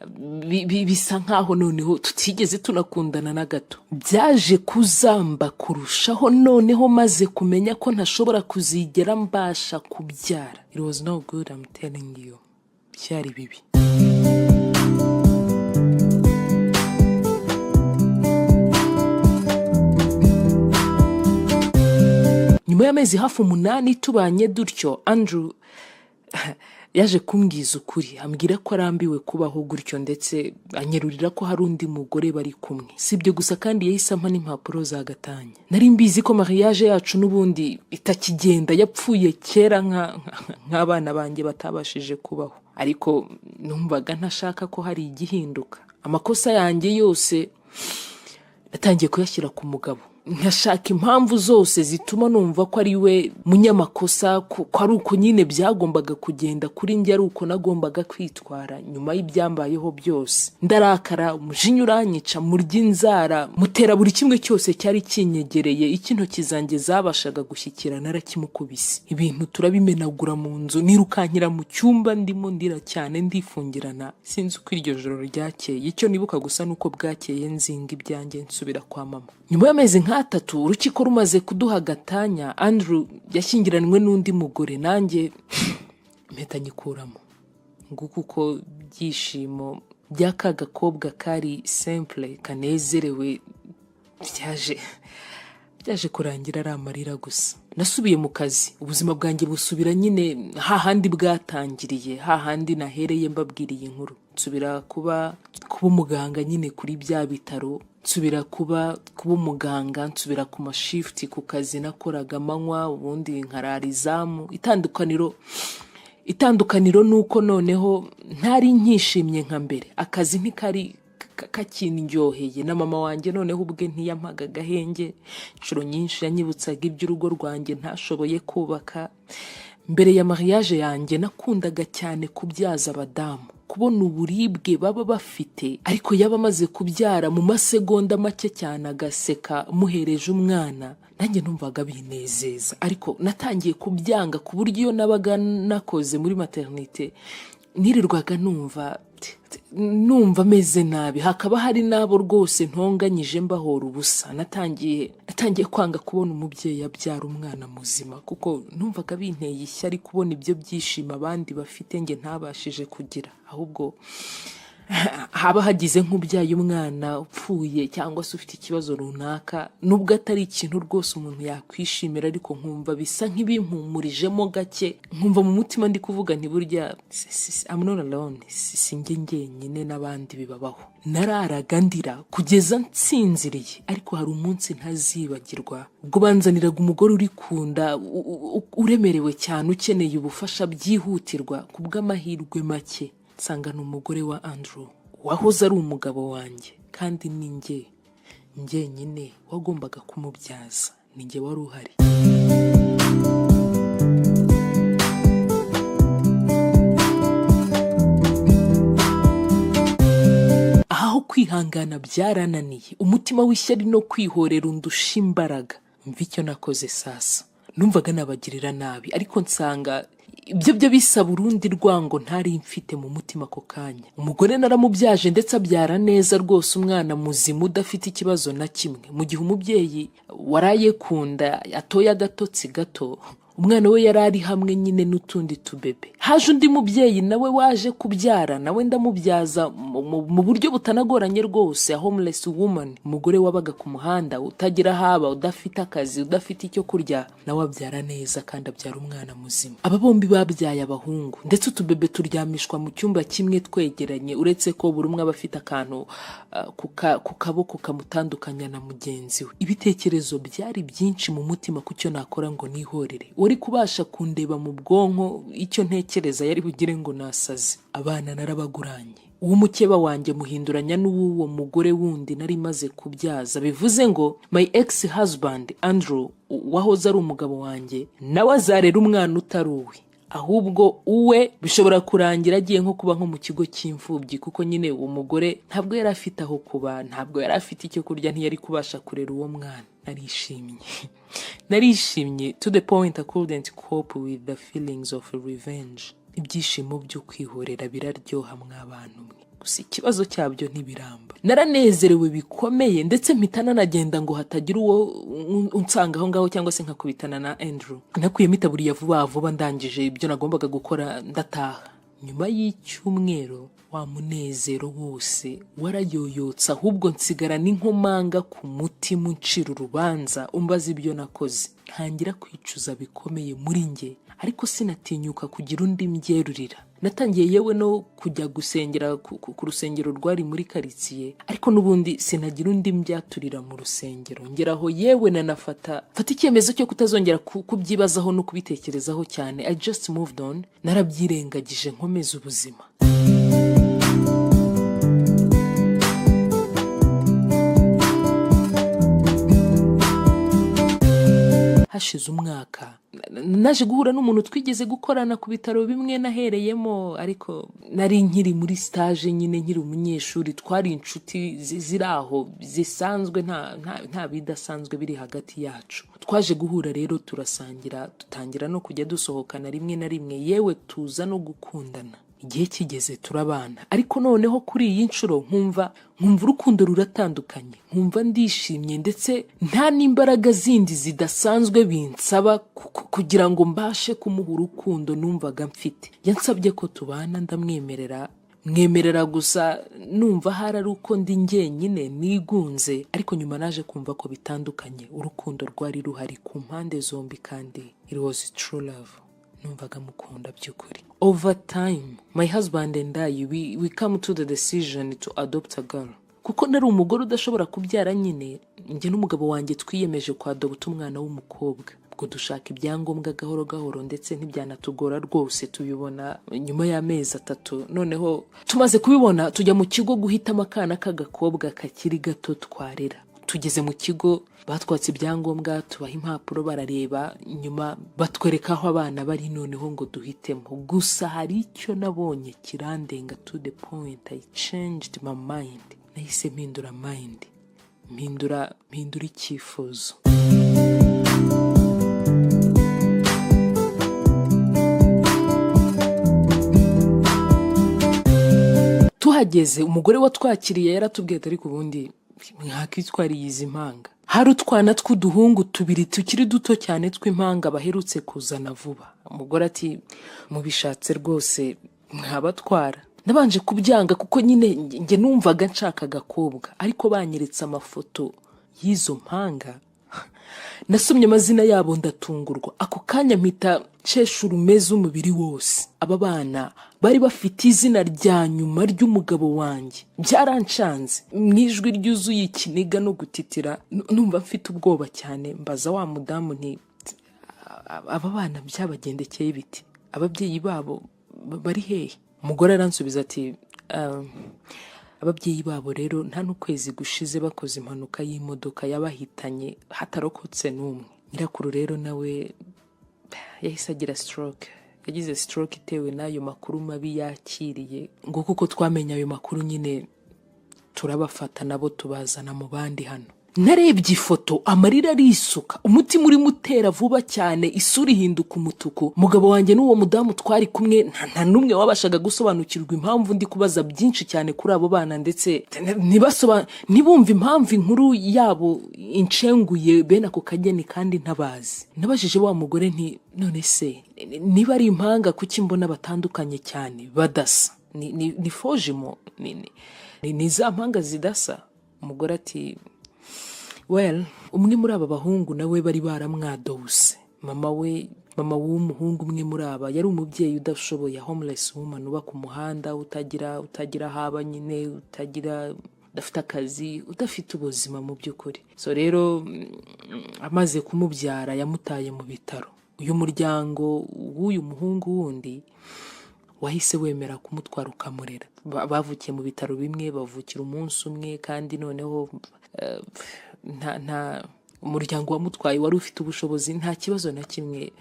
Bisa nkaho noneho tutigeze tunakundana na gato. Byaje kuzamba kurushaho noneho maze kumenya ko ntashobora kuzigera mbasha kubyara. It was no good, I'm telling you, byari bibi. Nyuma y'amezi hafi 8 tubanye dutyo, Andrew Yaje kumbwiza ukuri, ambwira ko arambiwe kubaho gutyo, ndetse anyerurira ko hari undi mugore bari kumwe. Si ibyo gusa kandi, yahise ampa n'impapuro za gatanya. Nari mbizi ko mariage yacu n'ubundi itakigenda, yapfuye kera nk'abana banjye batabashije kubaho, ariko numvaga ntashaka ko hari igihinduka. Amakosa yanjye yose natangiye kuyashyira ku mugabo, nkashaka impamvu zose zituma numva ko ari we munyamakosa, ko ari uko nyine byagombaga kugenda kuri njye, ari uko nagombaga kwitwara nyuma y'ibyambayeho byose. Ndarakara, umujinya uranyica, murya inzara, mutera buri kimwe cyose cyari kinyegereye. Icyo intoki zanjye zabashaga gushyikira narakimukubise, ibintu turabimenagura mu nzu, nirukankira mu cyumba ndimo ndira cyane, ndifungirana. Sinzi uko iryo joro ryakeye. Icyo nibuka gusa ni uko bwakeye nzinga ibyanjye nsubira kwa mama. Nyuma y'amezi nk'atatu urukiko rumaze kuduha gatanya, Andrew yashyingiranywe n'undi mugore, nanjye impeta nyikuramo. Nguko uko ibyishimo bya ka gakobwa kari simple, kanezerewe, byaje kurangira ari amarira gusa. Nasubiye mu kazi, ubuzima bwanjye busubira nyine hahandi bwatangiriye, hahandi nahereye mbabwiriye inkuru. Nsubira kuba umuganga nyine kuri bya bitaro, nsubira kuba umuganga, nsubira ku mashifuti ku kazi nakoraga amanywa, ubundi nkarara izamu. Itandukaniro ni uko noneho ntari nkishimye nka mbere, akazi ntikari kakindyoheye, na mama wanjye noneho ubwe ntiyampaga agahenge. Inshuro nyinshi yanyibutsaga iby'urugo rwanjye ntashoboye kubaka. Mbere ya mariage yanjye nakundaga cyane kubyaza abadamu, kubona uburibwe baba bafite, ariko yaba amaze kubyara mu masegonda make cyane agaseka muhereje umwana, nanjye numvaga binezeza. Ariko natangiye kubyanga, ku buryo iyo nabaga nakoze muri maternité nirirwaga numva ameze nabi, hakaba hari n'abo rwose ntonganyije mbahora ubusa. Natangiye kwanga kubona umubyeyi abyara umwana muzima, kuko numvaga binteye ishyari kubona ibyo byishimo abandi bafite njye ntabashije kugira. Ahubwo haba hagize nk'ubyaye umwana upfuye cyangwa se ufite ikibazo runaka, nubwo atari ikintu rwose umuntu yakwishimira, ariko nkumva bisa nk'ibimpumurijemo gake, nkumva mu mutima ndi kuvuga nti: "Burya I'm not alone, si njye njyenyine, n'abandi bibabaho." Nararaga ndira kugeza nsinziriye, ariko hari umunsi ntazibagirwa ubwo banzaniraga umugore uri ku nda, uremerewe cyane, ukeneye ubufasha byihutirwa. Ku bw'amahirwe make nsanga ni umugore wa Andrew wahoze ari umugabo wanjye, kandi ni njye njyenyine wagombaga kumubyaza, ni njye wari uhari. Aha ho kwihangana byarananiye, umutima w'ishyari no kwihorera undusha imbaraga. Mva icyo nakoze sasa: numvaga nabagirira nabi, ariko nsanga ibyo byo bisaba urundi rwango ntari mfite mu mutima ako kanya. Umugore naramubyaje, ndetse abyara neza rwose, umwana muzima udafite ikibazo na kimwe. Mu gihe umubyeyi waraye ku nda atoye agatotsi gato, umwana we yari ari hamwe nyine n'utundi tubebe. Haje undi mubyeyi nawe waje kubyara, nawe ndamubyaza mu buryo butanagoranye rwose. A homeless woman, umugore wabaga ku muhanda, utagira haba, udafite akazi, udafite icyo kurya, nawe abyara neza kandi abyara umwana muzima. Aba bombi babyaye abahungu, ndetse utubebe turyamishwa mu cyumba kimwe twegeranye, uretse ko buri umwe aba afite akantu ku kaboko kamutandukanya na mugenzi we. Ibitekerezo byari byinshi mu mutima ku cyo nakora ngo nihorere. Wari kubasha kundeba mu bwonko icyo ntekereza yari bugire ngo nasaze. Abana narabaguranye, uw'umukeba wanjye muhinduranya n'uw'uwo mugore wundi nari maze kubyaza. Bivuze ngo my ex husband Andrew wahoze ari umugabo wanjye nawe azarera umwana utari uwe, ahubwo uwe bishobora kurangira agiye nko kuba nko mu kigo cy'imfubyi, kuko nyine uwo mugore ntabwo yari afite aho kuba, ntabwo yari afite icyo kurya, ntiyari kubasha kurera uwo mwana. Narishimye, narishimye to the point I couldn't cope with the feelings of revenge. Ibyishimo byo kwihorera biraryoha mw'abantu mwe, gusa ikibazo cyabyo ntibiramba. Naranezerewe bikomeye, ndetse mpita nanagenda ngo hatagira uwo unsanga aho ngaho cyangwa se nkakubitana na Andrew. Nakuyemo itaburiya vuba vuba, ndangije ibyo nagombaga gukora ndataha. Nyuma y'icyumweru wa munezero wose warayoyotse, ahubwo nsigara n'inkomanga ku mutima uncira urubanza, umbaza ibyo nakoze. Ntangira kwicuza bikomeye muri njye. Ariko sinatinyuka kugira undi mbyerurira. Natangiye yewe no kujya gusengera ku rusengero rwari muri karitsiye, ariko n'ubundi sinagira undi mbyaturira mu rusengero. Ngeraho yewe nanafata mfata icyemezo cyo kutazongera kubyibazaho no kubitekerezaho cyane. I just moved on, narabyirengagije, nkomeza ubuzima. Hashize umwaka naje guhura n'umuntu twigeze gukorana ku bitaro bimwe nahereyemo, ariko nari nkiri muri stage nyine, nkiri umunyeshuri. Twari inshuti ziri aho zisanzwe, nta bidasanzwe biri hagati yacu. Twaje guhura rero, turasangira, dutangira no kujya dusohokana rimwe na rimwe, yewe tuza no gukundana. Igihe kigeze turabana, ariko noneho kuri iyi nshuro nkumva urukundo ruratandukanye, nkumva ndishimye, ndetse nta n'imbaraga zindi zidasanzwe binsaba kugira ngo mbashe kumuha urukundo numvaga mfite. Yansabye ko tubana, ndamwemerera, mwemerera gusa numva hari ari uko ndi njyenyine nigunze. Ariko nyuma naje kumva ko bitandukanye, urukundo rwari ruhari ku mpande zombi, kandi it was true love, numvaga mukunda by'ukuri. Over time, my husband and I, we come to the decision to adopt a girl. Kuko nari umugore udashobora kubyara nyine, njye n'umugabo wanjye twiyemeje kwadopta umwana w'umukobwa. Ubwo dushaka ibyangombwa gahoro gahoro, ndetse ntibyanatugora rwose, tubibona nyuma y'amezi 3. Noneho tumaze kubibona, tujya mu kigo guhitamo akana k'agakobwa kakiri gato twarera. Tugeze mu kigo, batwatse ibyangombwa, tubaha impapuro, barareba, nyuma batwereka aho abana bari noneho ngo duhitemo. Gusa hari icyo nabonye kirandenga to the point I changed my mind. Nahise mpindura mind, mpindura icyifuzo. Tuhageze, umugore watwakiriye yaratubwiye ati: "Ariko ubundi mwakitwariye izi mpanga?" Hari utwana tw'uduhungu tubiri tukiri duto cyane tw'impanga baherutse kuzana vuba. Umugore ati: "Mubishatse rwose mwabatwara." Nabanje kubyanga kuko nyine njye numvaga nshaka agakobwa, ariko banyeretse amafoto y'izo mpanga, nasomye amazina yabo ndatungurwa. Ako kanya mpita nshesha urumeze umubiri wose. Aba bana bari bafite izina rya nyuma ry'umugabo wanjye. Byaranshanze. Mu ijwi ryuzuye ikiniga no gutitira, numva mfite ubwoba cyane, mbaza wa mudamu nti: "Aba bana byabagendekeye biti? Ababyeyi babo bari hehe?" Umugore aransubiza ati: "Ababyeyi babo rero nta n'ukwezi gushize bakoze impanuka y'imodoka yabahitanye, hatarokotse n'umwe. Nyirakuru rero nawe yahise agira stroke, yagize stroke itewe n'ayo makuru mabi yakiriye." Ngo kuko twamenye ayo makuru nyine, turabafata nabo tubazana mu bandi hano. Narebye ifoto, amarira arisuka, umutima urimo utera vuba cyane, isura ihinduka umutuku. Umugabo wanjye n'uwo mudamu twari kumwe nta n'umwe wabashaga gusobanukirwa impamvu ndi kubaza byinshi cyane kuri abo bana, ndetse ntibumve impamvu inkuru yabo inshenguye bene ako kageni kandi ntabazi. Nabajije wa mugore nti: "None se niba ari impanga, kuki mbona batandukanye cyane, badasa? Ni faux jumeaux, ni za mpanga zidasa?" Umugore ati: "Well, umwe muri aba bahungu nawe bari baramwadowuse. Mama we, mama w'umuhungu umwe muri aba, yari umubyeyi udashoboye, homeless woman uba ku muhanda, utagira aho aba nyine, udafite akazi, udafite ubuzima mu by'ukuri. So rero amaze kumubyara yamutaye mu bitaro. Uyu muryango w'uyu muhungu wundi wahise wemera kumutwara ukamurera. Bavukiye mu bitaro bimwe, bavukira umunsi umwe, kandi noneho nta umuryango wamutwaye wari ufite ubushobozi, nta kibazo na kimwe.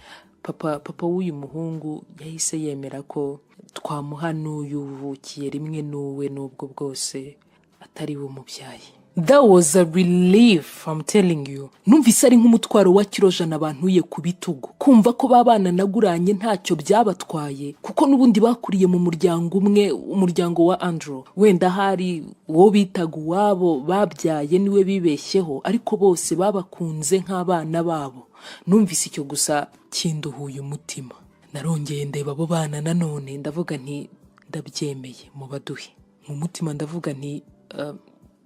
Papa w'uyu muhungu yahise yemera ko twamuha n'uyu uvukiye rimwe n'uwe, n'ubwo bwose atari we umubyaye." That was a relief, I'm telling you. Numvise ari nk'umutwaro wa kiro 100 bantuye ku bitugu. Kumva ko babana naguranye ntacyo byabatwaye, kuko n'ubundi bakuriye mu muryango umwe, umuryango wa Andrew. Wenda hari uwo bitaga uwabo babyaye niwe bibeshyeho, ariko bose babakunze nk'abana babo. Numvise icyo gusa kinduhuye umutima. Narongeye ndeba abo bana nanone, ndavuga nti: "Ndabyemeye, mubaduhe." Mu mutima ndavuga nti: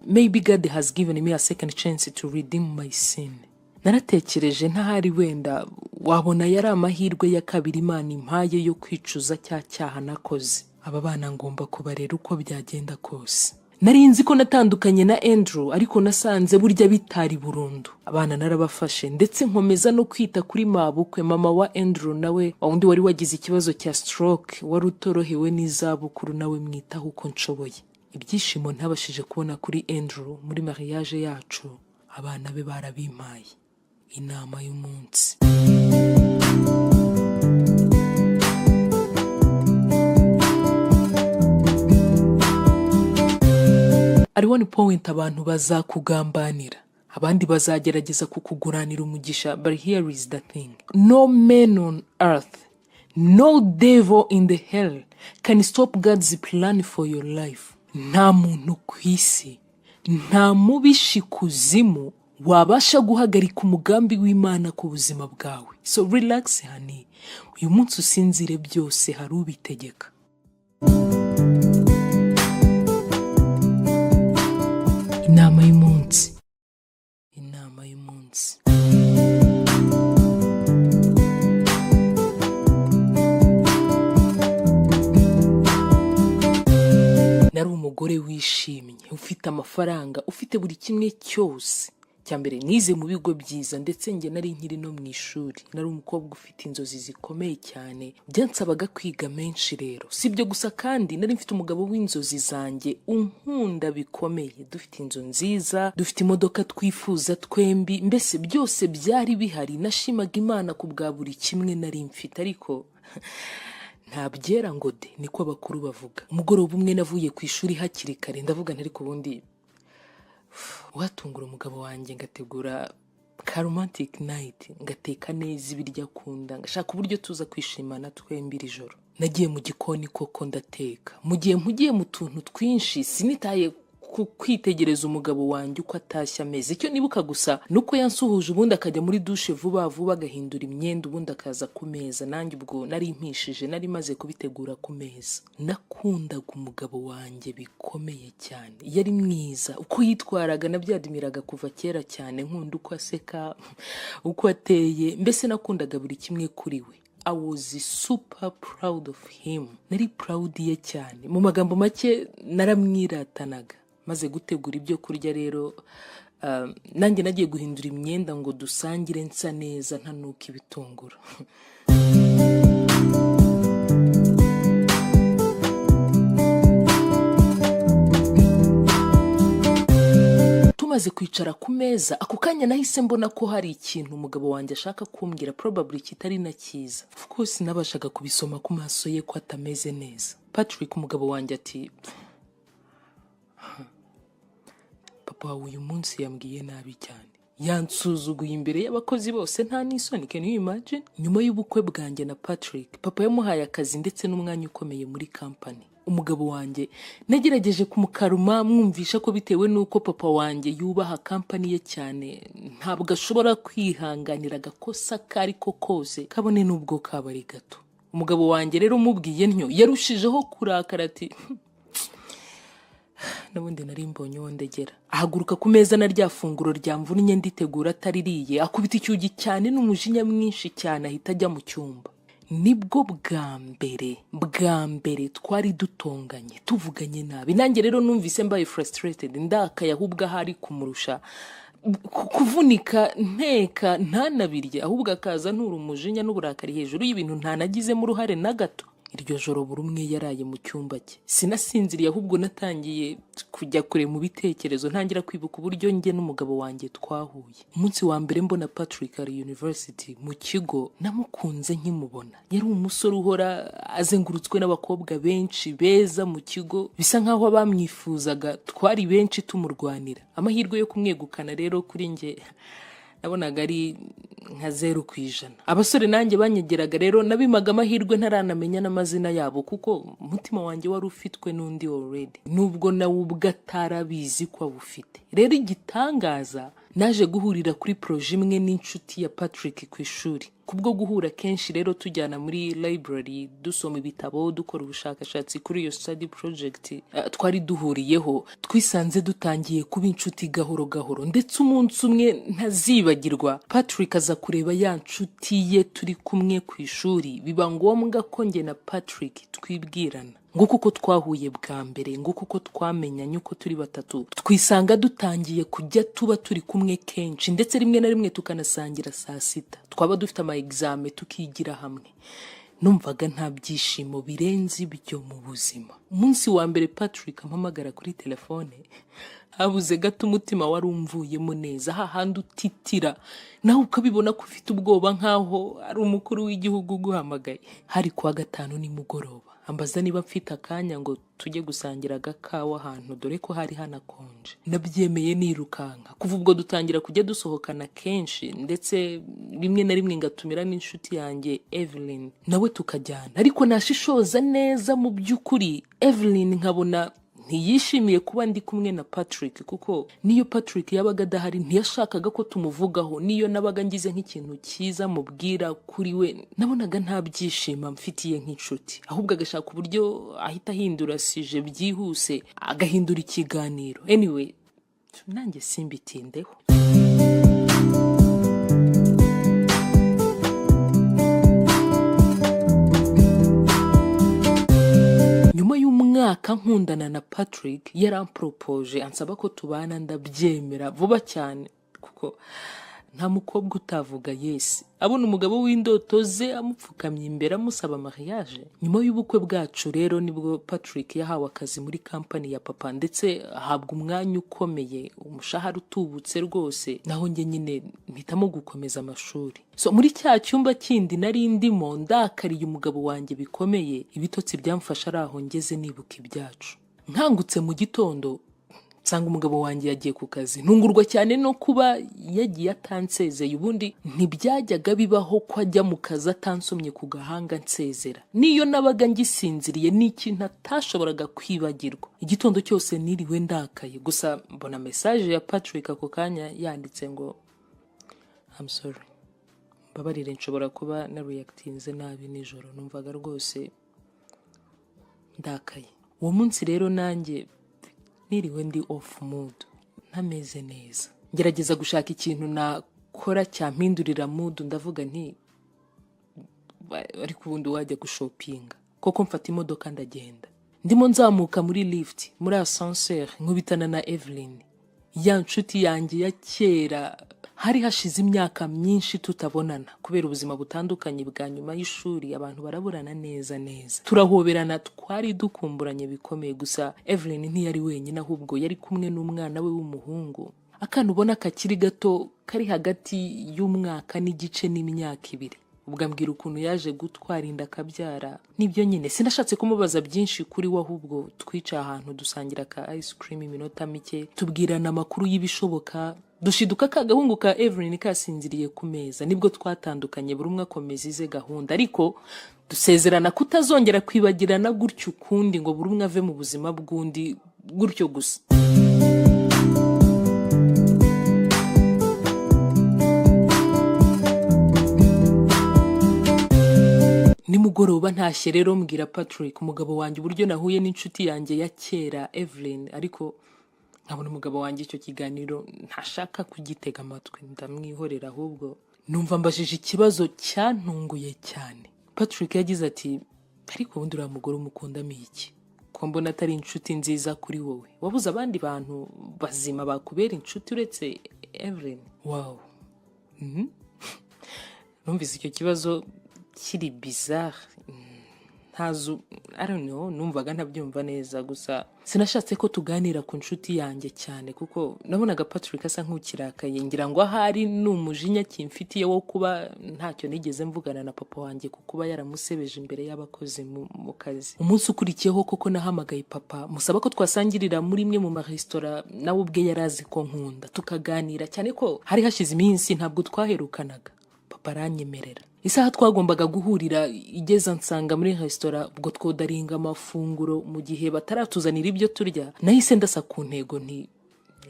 "Maybe God has given me a second chance to redeem my sin." Naratekereje ntahari wenda wabona yari amahirwe ya kabiri Imana impaye yo kwicuza cya cyaha nakoze. Aba bana ngomba kubarera uko byagenda kose. Nari nzi ko natandukanye na Andrew, ariko nasanze burya bitari burundu. Abana narabafashe, ndetse nkomeza no kwita kuri mabukwe, mama wa Andrew, nawe wa wundi wari wagize ikibazo cya stroke, wari utorohewe n'izabukuru, nawe mwitaho uko nshoboye. Ibyishimo ntabashije kubona kuri Andrew muri mariage yacu, abana be barabimpaye. Inama y'umunsi: At one point abantu bazakugambanira, abandi bazagerageza kukuguranira umugisha, but here is the thing: no man on earth, no devil in the hell can stop God's plan for your life. Nta muntu ku isi, nta mubisha ikuzimu wabasha guhagarika umugambi w'Imana ku buzima bwawe. So relax honey, uyu munsi usinzire, byose hari ubitegeka. Inama y'umunsi, inama y'umunsi: Nari umugore wishimye, ufite amafaranga, ufite buri kimwe cyose. Cya mbere, nize mu bigo byiza, ndetse njye nari nkiri no mu ishuri nari umukobwa ufite inzozi zikomeye cyane. Byansabaga kwiga menshi. Rero si ibyo gusa kandi, nari mfite umugabo w'inzozi zanjye unkunda bikomeye, dufite inzu nziza, dufite imodoka twifuza twembi, mbese byose byari bihari. Nashimaga Imana ku bwa buri kimwe nari mfite, ariko nta byera ngo de, niko abakuru bavuga. Umugoroba umwe navuye ku ishuri hakiri kare, ndavuga nti: "Ariko ubundi watungura umugabo wanjye ngategura ka romantic night, ngateka neza ibiryo akunda, ngashaka uburyo tuza kwishimana twembi iri joro." Nagiye mu gikoni koko ndateka. Mu gihe mpugiye mu tuntu twinshi, sinitaye ku kwitegereza umugabo wanjye uko atashye ameze. Icyo nibuka gusa ni uko yansuhuje, ubundi akajya muri dushe vuba vuba, agahindura imyenda, ubundi akaza ku meza. Nanjye ubwo nari mpishije, nari maze kubitegura ku meza. Nakundaga umugabo wanjye bikomeye cyane. Yari mwiza, uko yitwaraga nabyadmiraga kuva kera cyane. Nkunda uko aseka, uko ateye, mbese nakundaga buri kimwe kuri we. I was super proud of him. Nari proud ye cyane. Mu magambo make, naramwiratanaga. Maze gutegura ibyo kurya rero, nanjye nagiye guhindura imyenda ngo dusangire nsa neza, ntanuka ibitunguru. Tumaze kwicara ku meza, ako kanya nahise mbona ko hari ikintu umugabo wanjye ashaka kumbwira, probably kitari na cyiza. Of course nabashaga kubisoma ku maso ye ko atameze neza. Patrick, umugabo wanjye, ati: "Papa wawe uyu munsi yambwiye nabi cyane, yansuzuguye imbere y'abakozi bose, nta n'isoni. Can you imagine?" Nyuma y'ubukwe bwanjye na Patrick, papa yamuhaye akazi ndetse n'umwanya ukomeye muri company. Umugabo wanjye nagerageje kumukaruma, mwumvisha ko bitewe n'uko papa wanjye yubaha company ye cyane, ntabwo ashobora kwihanganira agakosa ako ari ko kose, kabone n'ubwo kaba ari gato. Umugabo wanjye rero umubwiye ntyo, yarushijeho kurakara, ati: "N'ubundi nari mbonye uwo ndegera." Ahaguruka ku meza na rya funguro ryamvunnye nditegura ataririye, akubita icyugi cyane n'umujinya mwinshi cyane, ahita ajya mu cyumba. Nibwo bwa mbere, bwa mbere twari dutonganye, tuvuganye nabi. Nanjye rero numvise mbaye frustrated, ndakaye ahubwo ahari kumurusha kuvunika nteka ntanabirye, ahubwo akaza ntura umujinya n'uburakari hejuru y'ibintu ntanagizemo uruhare na gato. Iryo joro buri umwe yaraye mu cyumba cye. Sinasinziriye, ahubwo natangiye kujya kure mu bitekerezo, ntangira kwibuka uburyo njye n'umugabo wanjye twahuye. Umunsi wa mbere mbona Patrick ari university mu kigo, namukunze nkimubona. Yari umusore uhora azengurutswe n'abakobwa benshi beza mu kigo, bisa nk'aho abamwifuzaga twari benshi tumurwanira. Amahirwe yo kumwegukana rero kuri njye nabonaga ari nka 0%. Abasore nanjye banyegeraga rero nabimaga amahirwe ntaranamenya n'amazina yabo, kuko umutima wanjye wari ufitwe n'undi already, nubwo nawe ubwo atarabizi ko awufite. Rero igitangaza Naje guhurira kuri projet imwe n'inshuti ya Patrick ku ishuri. Kubwo guhura kenshi rero, tujyana muri library, dusoma ibitabo, dukora ubushakashatsi kuri iyo study project twari duhuriyeho, twisanze dutangiye kuba inshuti gahoro gahoro. Ndetse umunsi umwe ntazibagirwa, Patrick aza kureba ya nshuti ye turi kumwe ku ishuri, biba ngombwa ko njye na Patrick twibwirana. Nguko uko twahuye bwa mbere, nguko uko twamenyanye uko turi batatu. Twisanga dutangiye kujya tuba turi kumwe kenshi, ndetse rimwe na rimwe tukanasangira saa sita, twaba dufite ama examen tukigira hamwe. Numvaga nta byishimo birenze ibyo mu buzima. Umunsi wa mbere Patrick ampamagara kuri telefone, habuze gato umutima wari umvuyemo neza, hahandi utitira nawe ukabibona ko ufite ubwoba, nk'aho ari umukuru w'igihugu uguhamagaye. Hari kuwa gatanu nimugoroba, ambaza niba mfite akanya ngo tujye gusangira agakawa ahantu, dore ko hari hanakonje. Nabyemeye nirukanka. Kuva ubwo dutangira kujya dusohokana kenshi, ndetse rimwe na rimwe ngatumira n'inshuti yanjye Evelyn nawe tukajyana. Ariko nashishoza neza, mu by'ukuri Evelyn nkabona ntiyishimiye kuba ndi kumwe na Patrick, kuko niyo Patrick yabaga adahari ntiyashakaga ko tumuvugaho. Niyo nabaga ngize nk'ikintu cyiza mubwira kuri we, nabonaga nta byishimo amfitiye nk'inshuti, ahubwo agashaka uburyo ahita ahindura sujet byihuse, agahindura ikiganiro. Anyway, nanjye simbitindeho. Nyuma y'umwaka nkundana na Patrick, yaramporopoje ansaba ko tubana, ndabyemera vuba cyane, kuko nta mukobwa utavuga yes abona umugabo w'indoto ze amupfukamye imbere amusaba mariage. Nyuma y'ubukwe bwacu rero nibwo Patrick yahawe akazi muri kampani ya papa, ndetse ahabwa umwanya ukomeye, umushahara utubutse rwose. Naho njye nyine mpitamo gukomeza amashuri. So muri cya cyumba kindi nari ndimo ndakariye umugabo wanjye bikomeye, ibitotsi byamfashe ari aho ngeze nibuka ibyacu. Nkangutse mu gitondo nsanga umugabo wanjye yagiye ku kazi, ntungurwa cyane no kuba yagiye atansezeye. Ubundi ntibyajyaga bibaho ko ajya mu kazi atansomye ku gahanga nsezera, niyo nabaga ngisinziriye. Ni ikintu atashoboraga kwibagirwa. Igitondo cyose niriwe ndakaye gusa. Mbona message ya Patrick ako kanya yanditse ngo: "I'm sorry, mbabarire, nshobora kuba nareactinze nabi nijoro, numvaga rwose ndakaye." Uwo munsi rero nanjye niriwe ndi off mood, ntameze neza, ngerageza gushaka ikintu nakora cyampindurira mood. Ndavuga nti: "Ariko ubundi wajya gushopinga koko." Mfata imodoka ndagenda. Ndimo nzamuka muri lift, muri ascenseur, nkubitana na Evelyn, ya nshuti yanjye ya kera. Hari hashize imyaka myinshi tutabonana kubera ubuzima butandukanye bwa nyuma y'ishuri, abantu baraburana neza neza. Turahoberana, twari dukumburanye bikomeye. Gusa Evelyn ntiyari wenyine, ahubwo yari kumwe n'umwana we w'umuhungu, akana ubona kakiri gato, kari hagati y'umwaka n'igice n'imyaka 2. Ubwo ambwira ukuntu yaje gutwara inda akabyara. Nibyo nyine, sinashatse kumubaza byinshi kuri we, ahubwo twicaye ahantu dusangira ka ice cream iminota mike, tubwirana amakuru y'ibishoboka, dushiduka ka gahungu ka Evelyn kasinziriye ku meza. Nibwo twatandukanye, buri umwe akomeza ize gahunda, ariko dusezerana kutazongera kwibagirana gutyo ukundi, ngo buri umwe ave mu buzima bw'undi gutyo gusa. Nimugoroba ntashye rero, mbwira Patrick umugabo wanjye uburyo nahuye n'inshuti yanjye ya kera Evelyn, ariko nkabona umugabo wanjye icyo kiganiro ntashaka kugitega amatwi. Ndamwihorera, ahubwo numva mbajije ikibazo cyantunguye cyane. Patrick yagize ati: "Ariko ubundi uriya mugore umukundamo iki, ko mbona atari inshuti nziza kuri wowe? Wabuze abandi bantu bazima bakubera inshuti uretse Evelyn?" Wow. Numvise icyo kibazo kiri bizarre, ntazu, I don't know, numvaga ntabyumva neza. Gusa sinashatse ko tuganira ku nshuti yanjye cyane, kuko nabonaga Patrick asa nk'ukirakaye, ngira ngo ahari ni umujinya kimfitiye wo kuba ntacyo nigeze mvugana na papa wanjye ku kuba yaramusebeje imbere y'abakozi mu kazi. Umunsi ukurikiyeho koko nahamagaye papa, musaba ko twasangirira muri imwe mu maresitora nawe ubwe yari azi ko nkunda, tukaganira, cyane ko hari hashize iminsi ntabwo twaherukanaga. Papa aranyemerera. Isaha twagombaga guhurira igeza, nsanga muri resitora. Ubwo twodaringa amafunguro, mu gihe bataratuzanira ibyo turya, nahise ndasa ku ntego nti: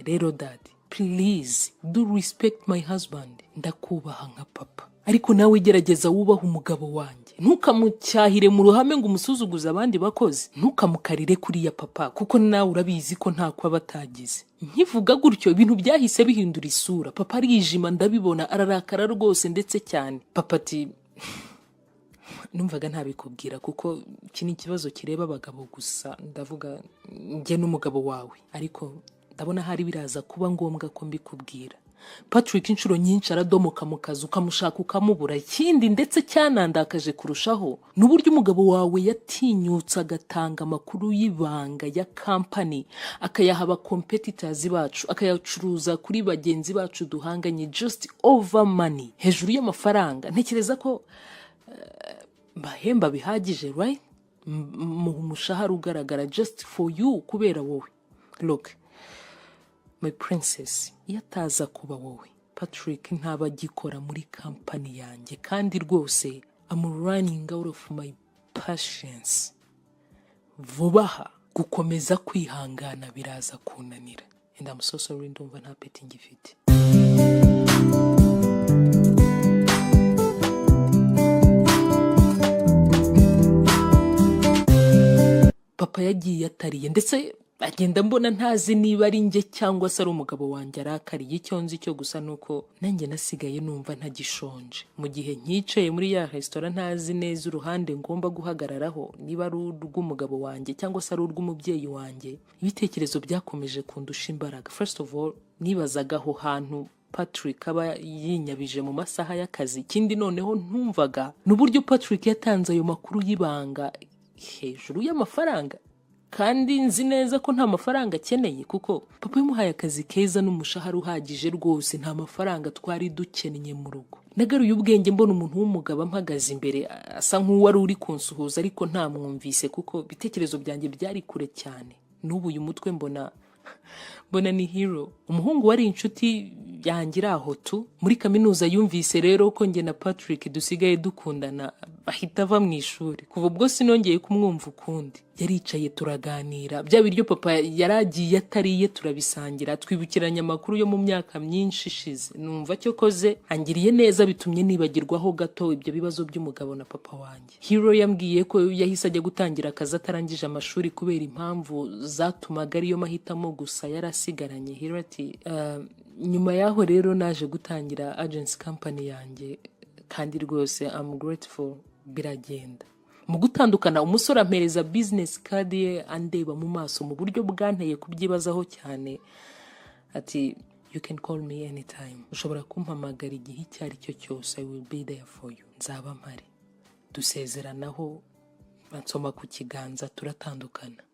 "Rero daddy, Please do respect my husband. Ndakubaha nka papa, ariko nawe gerageza wubahe umugabo wanjye. Ntukamucyahire mu ruhame ngo umusuzuguze abandi bakozi. Ntukamukarire kuriya papa, kuko nawe urabizi ko ntako aba atagize." Nkivuga gutyo, ibintu byahise bihindura isura. Papa arijima, ndabibona, ararakara rwose ndetse cyane. Papa ati: "Numvaga ntabikubwira kuko iki ni ikibazo kireba abagabo gusa, ndavuga njye n'umugabo wawe, ariko ndabona hari biraza kuba ngombwa ko mbikubwira. Patrick inshuro nyinshi aradomoka mu kazi, ukamushaka ukamubura. Ikindi ndetse cyanandakaje kurushaho ni uburyo umugabo wawe yatinyutse agatanga amakuru y'ibanga ya kampani, akayaha aba competitors bacu, akayacuruza kuri bagenzi bacu duhanganye, just over money, hejuru y'amafaranga. Ntekereza ko mbahemba bihagije, right? Muha umushahara ugaragara just for you, kubera wowe. Look, my princess, iyo ataza kuba wowe, Patrick ntaba agikora muri kampani yanjye, kandi rwose I'm running out of my patience. Vuba aha gukomeza kwihangana biraza kunanira, and I'm so sorry, ndumva nta peti ngifite." Papa yagiye atariye, ndetse agenda mbona ntazi niba ari njye cyangwa se ari umugabo wanjye arakariye. Icyo nzi cyo gusa ni uko nanjye nasigaye numva ntagishonje. Mu gihe nkicaye muri ya resitora, ntazi neza uruhande ngomba guhagararaho, niba ari urw'umugabo wanjye cyangwa se ari urw'umubyeyi wanjye, ibitekerezo byakomeje kundusha imbaraga. First of all, nibazaga aho hantu Patrick aba yinyabije mu masaha y'akazi. Ikindi noneho ntumvaga ni uburyo Patrick yatanze ayo makuru y'ibanga hejuru y'amafaranga, kandi nzi neza ko nta mafaranga akeneye, kuko papa yamuhaye akazi keza n'umushahara uhagije. Rwose nta mafaranga twari dukennye mu rugo. Nagaruye ubwenge mbona umuntu w'umugabo ampagaze imbere, asa nk'uwari uri kunsuhuza, ariko ntamwumvise kuko ibitekerezo byanjye byari kure cyane. N'ubu uyu mutwe mbona ni Hero, umuhungu wari inshuti yanjye iri aho tu muri kaminuza. Yumvise rero ko njye na Patrick dusigaye dukundana, ahita ava mu ishuri. Kuva ubwo sinongeye kumwumva ukundi. Yaricaye turaganira, bya biryo papa yari agiye atariye turabisangira, twibukiranya amakuru yo mu myaka myinshi ishize. Numva cyo koze angiriye neza, bitumye nibagirwaho gato ibyo bibazo by'umugabo na papa wanjye. Hero yambwiye ko yahise ajya gutangira akazi atarangije amashuri kubera impamvu zatumaga ariyo mahitamo gusa yari asigaranye. Hero ati: "Nyuma y'aho rero naje gutangira agency company yanjye, kandi rwose I'm grateful, biragenda." Mu gutandukana, umusore ampereza business card ye, andeba mu maso mu buryo bwanteye kubyibazaho cyane, ati: "You can call me anytime, ushobora kumpamagara igihe icyo ari cyo cyose, I will be there for you, nzaba mpari." Dusezeranaho, ansoma ku kiganza, turatandukana.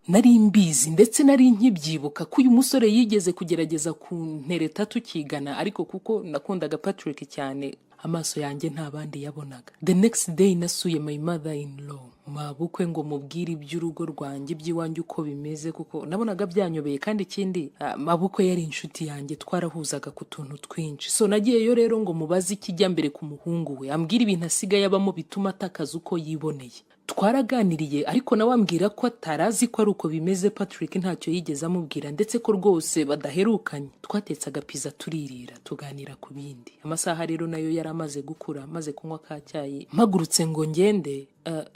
Nari mbizi ndetse nari nkibyibuka ko uyu musore yigeze kugerageza kuntereta tukigana, ariko kuko nakundaga Patrick cyane, amaso yanjye nta bandi yabonaga. The next day nasuye my mother in law, mabukwe, ngo mubwire iby'urugo rwanjye, iby'iwanjye uko bimeze, kuko nabonaga byanyobeye. Kandi ikindi, mabukwe yari inshuti yanjye, twarahuzaga ku tuntu twinshi. So nagiyeyo rero ngo mubaze ikijya mbere ku muhungu we, ambwire ibintu asigaye abamo bituma atakaza uko yiboneye. Twaraganiriye, ariko nawe ambwira ko atarazi ko ari uko bimeze, Patrick ntacyo yigeze amubwira, ndetse ko rwose badaherukanye. Twatetse agapiza turirira, tuganira ku bindi. Amasaha rero nayo yari amaze gukura. Maze kunywa ka cyayi, mpagurutse ngo ngende,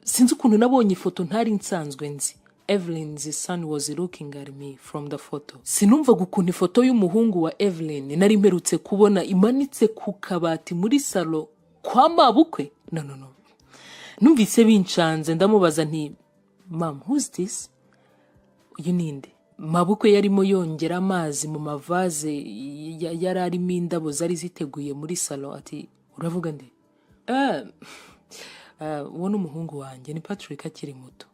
sinzi ukuntu nabonye ifoto ntari nsanzwe nzi. Evelyn's son was looking at me from the photo. Sinumvaga ukuntu ifoto y'umuhungu wa Evelyn nari mperutse kubona imanitse ku kabati muri salo kwa mabukwe. No, no, no, numvise bincanze. Ndamubaza nti: "Mom, who's this? Uyu ninde?" Mabukwe yarimo yongera amazi mu mavaze yari arimo indabo zari ziteguye muri salo, ati: "Uravuga nde?" "Uwo ni umuhungu wanjye, ni Patrick akiri muto."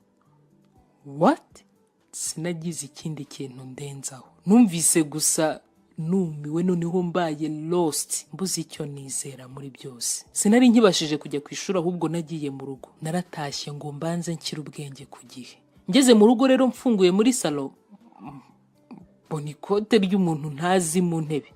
What? Sinagize ikindi kintu ndenzaho, numvise gusa numiwe. Noneho mbaye lost, mbuze icyo nizera muri byose. Sinari nkibashije kujya ku ishuri, ahubwo nagiye mu rugo. Naratashye ngo mbanze nshyire ubwenge ku gihe. Ngeze mu rugo rero, mfunguye muri salo, mbona ikote ry'umuntu ntazi mu ntebe.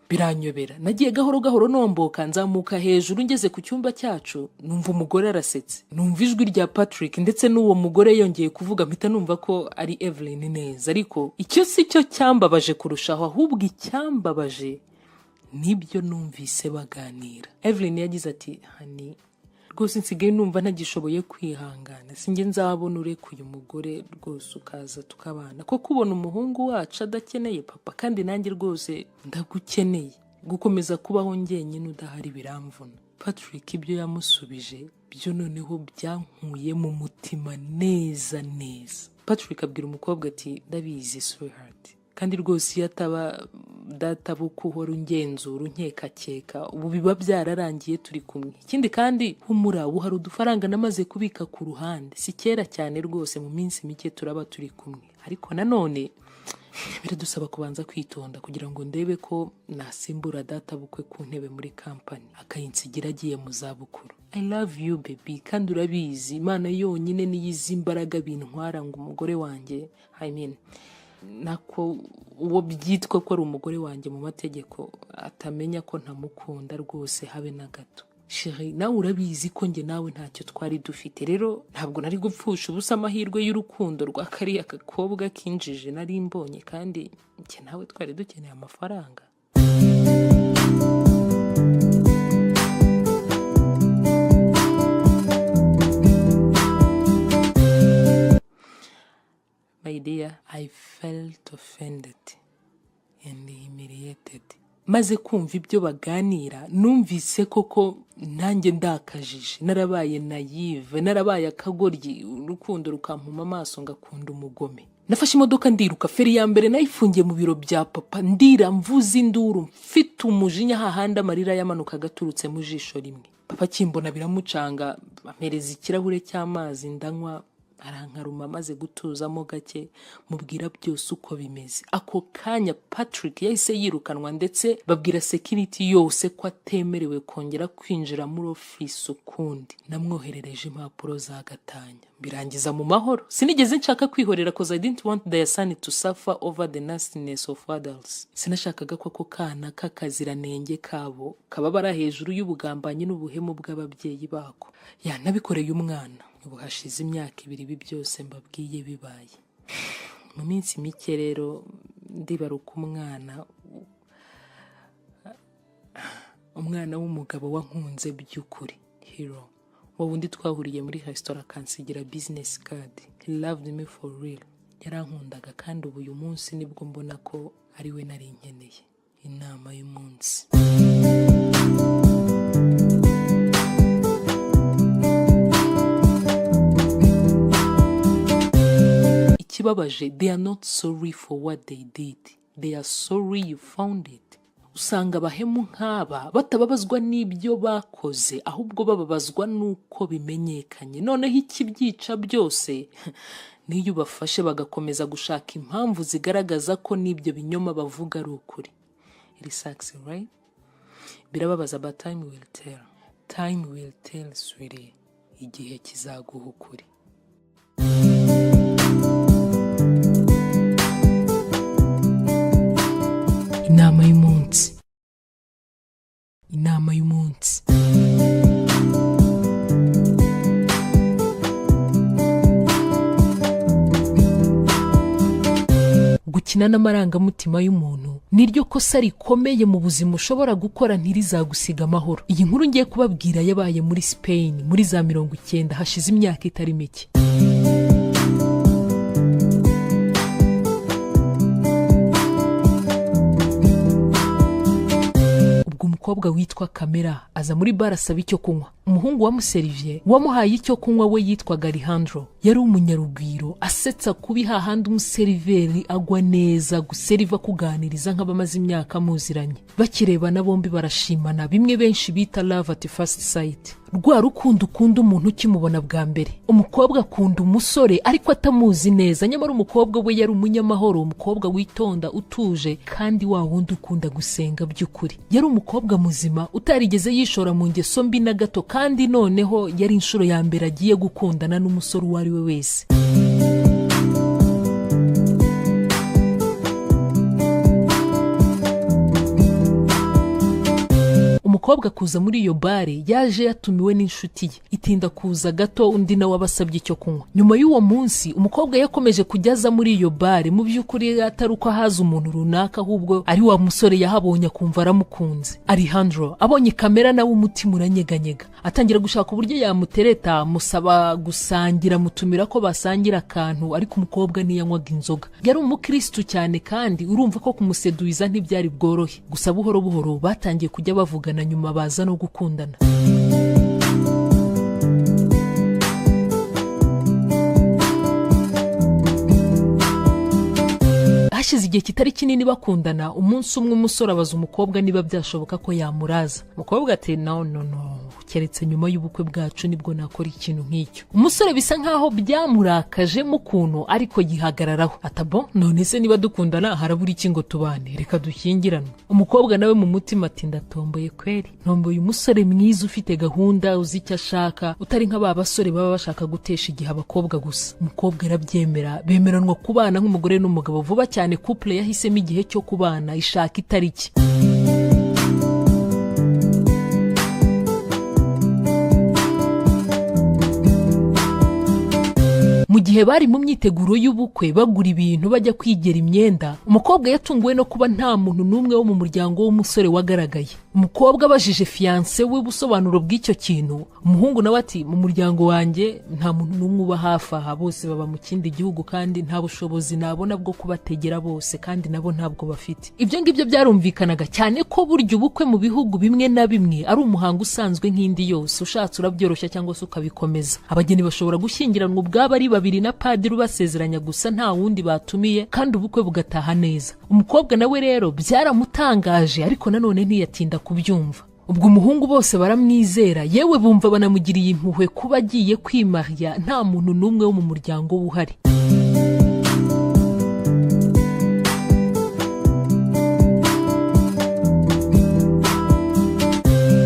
Birantunguye, ariko ntabwo nahise nsubiza amaso inyuma. Biranyobera. Nagiye gahoro gahoro nomboka, nzamuka hejuru, ngeze ku cyumba cyacu numva umugore arasetse, numva ijwi rya Patrick ndetse n'uwo mugore yongeye kuvuga, mpita numva ko ari Evelyn neza. Ariko icyo si cyo cyambabaje kurushaho, ahubwo icyambabaje nibyo numvise baganira. Evelyn yagize ati: "Honey, rwose nsigaye numva ntagishoboye kwihangana. Sinjye nzabona urekuye umugore rwose ukaza tukabana, kuko ubona umuhungu wacu adakeneye papa, kandi nanjye rwose ndagukeneye. Gukomeza kubaho njyenyine udahari biramvuna." Patrick ibyo yamusubije byo noneho byankuye mu mutima neza neza. Patrick abwira umukobwa ati: "Ndabizi sweetheart, kandi rwose iyo ataba data buko uhora ungenzura, unkekakeka, ubu biba byararangiye turi kumwe. Ikindi kandi humura, ubu hari udufaranga namaze kubika ku ruhande. Si kera cyane rwose, mu minsi mike turaba turi kumwe. Ariko nanone biradusaba kubanza kwitonda kugira ngo ndebe ko nasimbura data bukwe ku ntebe muri kampani, akayinsigira agiye mu zabukuru. I love you baby, kandi urabizi, Imana yonyine niyo izi imbaraga bintwara ngo umugore wanjye, I mean, nako uwo byitwa ko ari umugore wanjye mu mategeko, atamenya ko ntamukunda rwose habe na gato. Chérie, nawe urabizi ko njye nawe ntacyo twari dufite. Rero ntabwo nari gupfusha ubusa amahirwe y'urukundo rwa kariya gakobwa kinjije nari mbonye, kandi njye nawe twari dukeneye amafaranga." My dear, I felt offended and humiliated. Maze kumva ibyo baganira, numvise koko nanjye ndakajije, narabaye naive, narabaye akagoryi, urukundo rukampuma amaso ngakunda umugome. Nafashe imodoka ndiruka. Feri ya mbere nayifungiye mu biro bya papa, ndira, mvuza induru, mfite umujinya, hahandi amarira yamanukaga aturutse mu jisho rimwe. Papa akimbona biramucanga, ampereza ikirahure cy'amazi ndanywa, arankaruma. Maze gutuzamo gake mubwira byose uko bimeze. Ako kanya Patrick yahise yirukanwa, ndetse babwira security yose ko atemerewe kongera kwinjira muri ofisi ukundi. Namwoherereje impapuro za gatanya, birangiza mu mahoro. Sinigeze nshaka kwihorera, cause I didn't want their son to suffer over the nastiness of adults. Sinashakaga ko ako kana k'akaziranenge kabo kababara hejuru y'ubugambanyi n'ubuhemu bw'ababyeyi bako. Yanabikoreye umwana. Ubu hashize imyaka 2 ibi byose mbabwiye bibaye. Mu minsi mike rero ndibaruka umwana, umwana w'umugabo wankunze by'ukuri, Hero, wa wundi twahuriye muri resitora akansigira business card. He loved me for real, yarankundaga, kandi ubu uyu munsi nibwo mbona ko ari we nari nkeneye. Inama y'umunsi: ikibabaje, they are not sorry for what they did, they are sorry you found it. Usanga abahemu nk'aba batababazwa n'ibyo bakoze, ahubwo bababazwa n'uko bimenyekanye. Noneho ikibyica byose n'iyo ubafashe bagakomeza gushaka impamvu zigaragaza ko n'ibyo binyoma bavuga ari ukuri. It sucks, right? Birababaza, but time will tell. Time will tell, sweetie. Igihe kizaguha ukuri. Inama y'umunsi, inama y'umunsi: gukina n'amarangamutima y'umuntu niryo kosa rikomeye mu buzima ushobora gukora ntirizagusiga amahoro. Iyi nkuru ngiye kubabwira yabaye muri Spain muri za 90, hashize imyaka itari mike. Ubwo umukobwa witwa Kamera aza muri bar asaba icyo kunywa. Umuhungu wamuseriviye, wamuhaye icyo kunywa, we yitwaga Alejandro. Yari umunyarugwiro, asetsa kubi, hahandi umuseriveri agwa neza guseriva, kuganiriza nk'abamaze imyaka muziranye. Bakirebana bombi barashimana, bimwe benshi bita love at first sight, rwa rukundo ukunda umuntu ukimubona bwa mbere. Umukobwa akunda umusore ariko atamuzi neza. Nyamara umukobwa we yari umunyamahoro, umukobwa witonda, utuje, kandi wa wundi ukunda gusenga by'ukuri. Yari umukobwa muzima utarigeze yishora mu ngeso mbi na gato, kandi noneho yari inshuro ya mbere agiye gukundana n'umusore uwo ari we wese. Umukobwa kuza muri iyo bare yaje yatumiwe n'inshuti ye, itinda kuza gato, undi nawe abasabye icyo kunywa. Nyuma y'uwo munsi, umukobwa yakomeje kujya aza muri iyo bare, mu by'ukuri atari uko ahaza umuntu runaka, ahubwo ari wa musore yahabonye akumva aramukunze. Alejandro abonye Kamera, nawe umutima uranyeganyega, atangira gushaka uburyo yamutereta, amusaba gusangira, amutumira ko basangira akantu, ariko umukobwa ntiyanywaga inzoga. Yari umukristu cyane, kandi urumva ko kumuseduiza ntibyari bworohe. Gusa buhoro buhoro batangiye kujya bavugana, nyuma baza no gukundana. Hashize igihe kitari kinini bakundana, umunsi umwe umusore abaza umukobwa niba byashoboka ko yamuraza. Umukobwa ati: "No, no, no, keretse nyuma y'ubukwe bwacu nibwo nakora ikintu nk'icyo." Umusore bisa nkaho byamurakaje mu kuntu, ariko yihagararaho ati: "Bon, none se niba dukundana harabura iki ngo tubane? Reka dushyingiranwe." Umukobwa nawe mu mutima ati: "Ndatomboye kweri, ntomboye umusore mwiza ufite gahunda, uzi icyo ashaka, utari nka ba basore baba bashaka gutesha igihe abakobwa gusa." Umukobwa arabyemera, bemeranwa kubana nk'umugore n'umugabo. Vuba cyane couple yahisemo igihe cyo kubana, ishaka itariki. Mu gihe bari mu myiteguro y'ubukwe, bagura ibintu, bajya kwigera imyenda, umukobwa yatunguwe no kuba nta muntu n'umwe wo mu muryango w'umusore wagaragaye. Umukobwa abajije fiancé we ubusobanuro bw'icyo kintu, umuhungu nawe ati: "Mu muryango wanjye nta muntu n'umwe uba hafi aha, bose baba mu kindi gihugu, kandi nta bushobozi nabona bwo kubategera bose, kandi nabo ntabwo bafite." Ibyo ngibyo byarumvikanaga cyane ko burya ubukwe mu bihugu bimwe na bimwe ari umuhango usanzwe nk'indi yose, ushatse urabyoroshya cyangwa se ukabikomeza. Abageni bashobora gushyingiranwa ubwabo ari babiri na padiri ubasezeranya gusa, nta wundi batumiye, kandi ubukwe bugataha neza. Umukobwa nawe rero byaramutangaje, ariko nanone ntiyatinda kubyumva. Ubwo umuhungu bose baramwizera, yewe bumva banamugiriye impuhwe kuba agiye kwimariya nta muntu n'umwe wo mu muryango we uhari.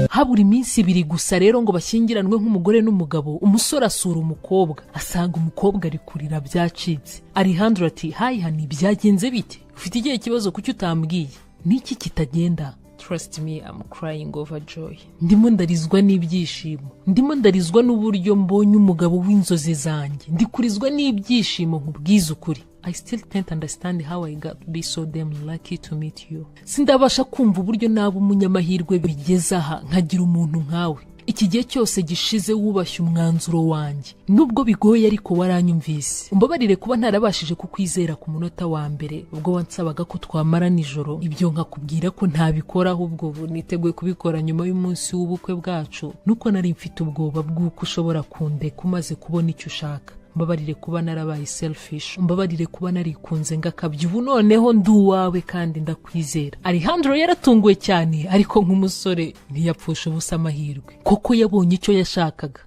Habura iminsi 2 gusa rero ngo bashyingiranwe nk'umugore n'umugabo, umusore asura umukobwa, asanga umukobwa ari kurira byacitse. Alejandro ati: "Hi honey, byagenze bite? Ufite ikihe kibazo? Kuki utambwiye? Niki kitagenda?" "Trust me, I'm crying over joy. Ndimo ndarizwa n'ibyishimo, ndimo ndarizwa n'uburyo mbonye umugabo w'inzozi zanjye, ndi kurizwa n'ibyishimo, nkubwize ukuri. I still can't understand how I got to be so damn lucky to meet you. Sindabasha kumva uburyo naba umunyamahirwe bigeze aha nkagira umuntu nkawe. Iki gihe cyose gishize wubashye umwanzuro wanjye, nubwo bigoye ariko waranyumvise. Umbabarire kuba ntarabashije kukwizera ku munota wa mbere ubwo wansabaga ko twamara nijoro, ibyo nkakubwira ko ntabikora, ahubwo ubu niteguye kubikora nyuma y'umunsi w'ubukwe bwacu, nuko nari mfite ubwoba bw'uko ushobora kundeka umaze kubona icyo ushaka. Mbabarire kuba narabaye selfish, umbabarire kuba narikunze ngakabya. Ubu noneho ndi uwawe kandi ndakwizera." Alejandro yaratunguwe cyane, ariko nk'umusore ntiyapfusha ubusa amahirwe, koko yabonye icyo yashakaga.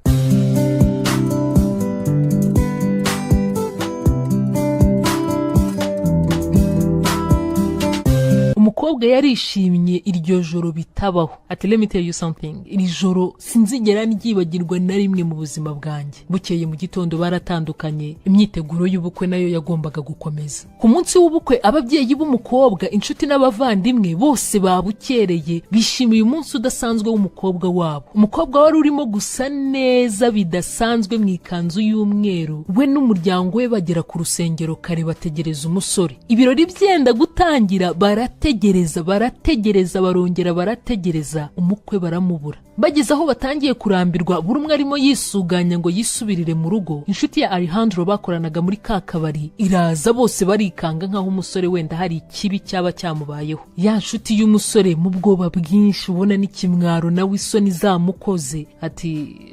Umukobwa yarishimye iryo joro bitabaho, ati: "Let me tell you something, iri joro sinzigera ryibagirwa na rimwe mu buzima bwanjye." Bukeye mu gitondo baratandukanye, imyiteguro y'ubukwe nayo yagombaga gukomeza. Ku munsi w'ubukwe, ababyeyi b'umukobwa, inshuti n'abavandimwe bose babukereye, bishimiye umunsi udasanzwe w'umukobwa wabo. Umukobwa wari urimo gusa neza bidasanzwe mu ikanzu y'umweru, we n'umuryango we bagera ku rusengero kare, bategereza umusore. Ibirori byenda gutangira, barategereza, barategereza, barongera barategereza, umukwe baramubura. Bageze aho batangiye kurambirwa, buri umwe arimo yisuganya ngo yisubirire mu rugo, inshuti ya Alejandro bakoranaga muri ka kabari iraza, bose barikanga nk'aho umusore wenda hari ikibi cyaba cyamubayeho. Ya nshuti y'umusore mu bwoba bwinshi, ubona n'ikimwaro nawe isoni zamukoze, ati: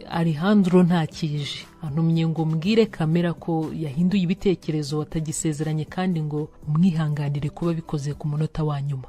"Alejandro ntakije, antumye ngo mbwire Kamera ko yahinduye ibitekerezo, atagisezeranye, kandi ngo umwihanganire kuba bikoze ku munota wa nyuma."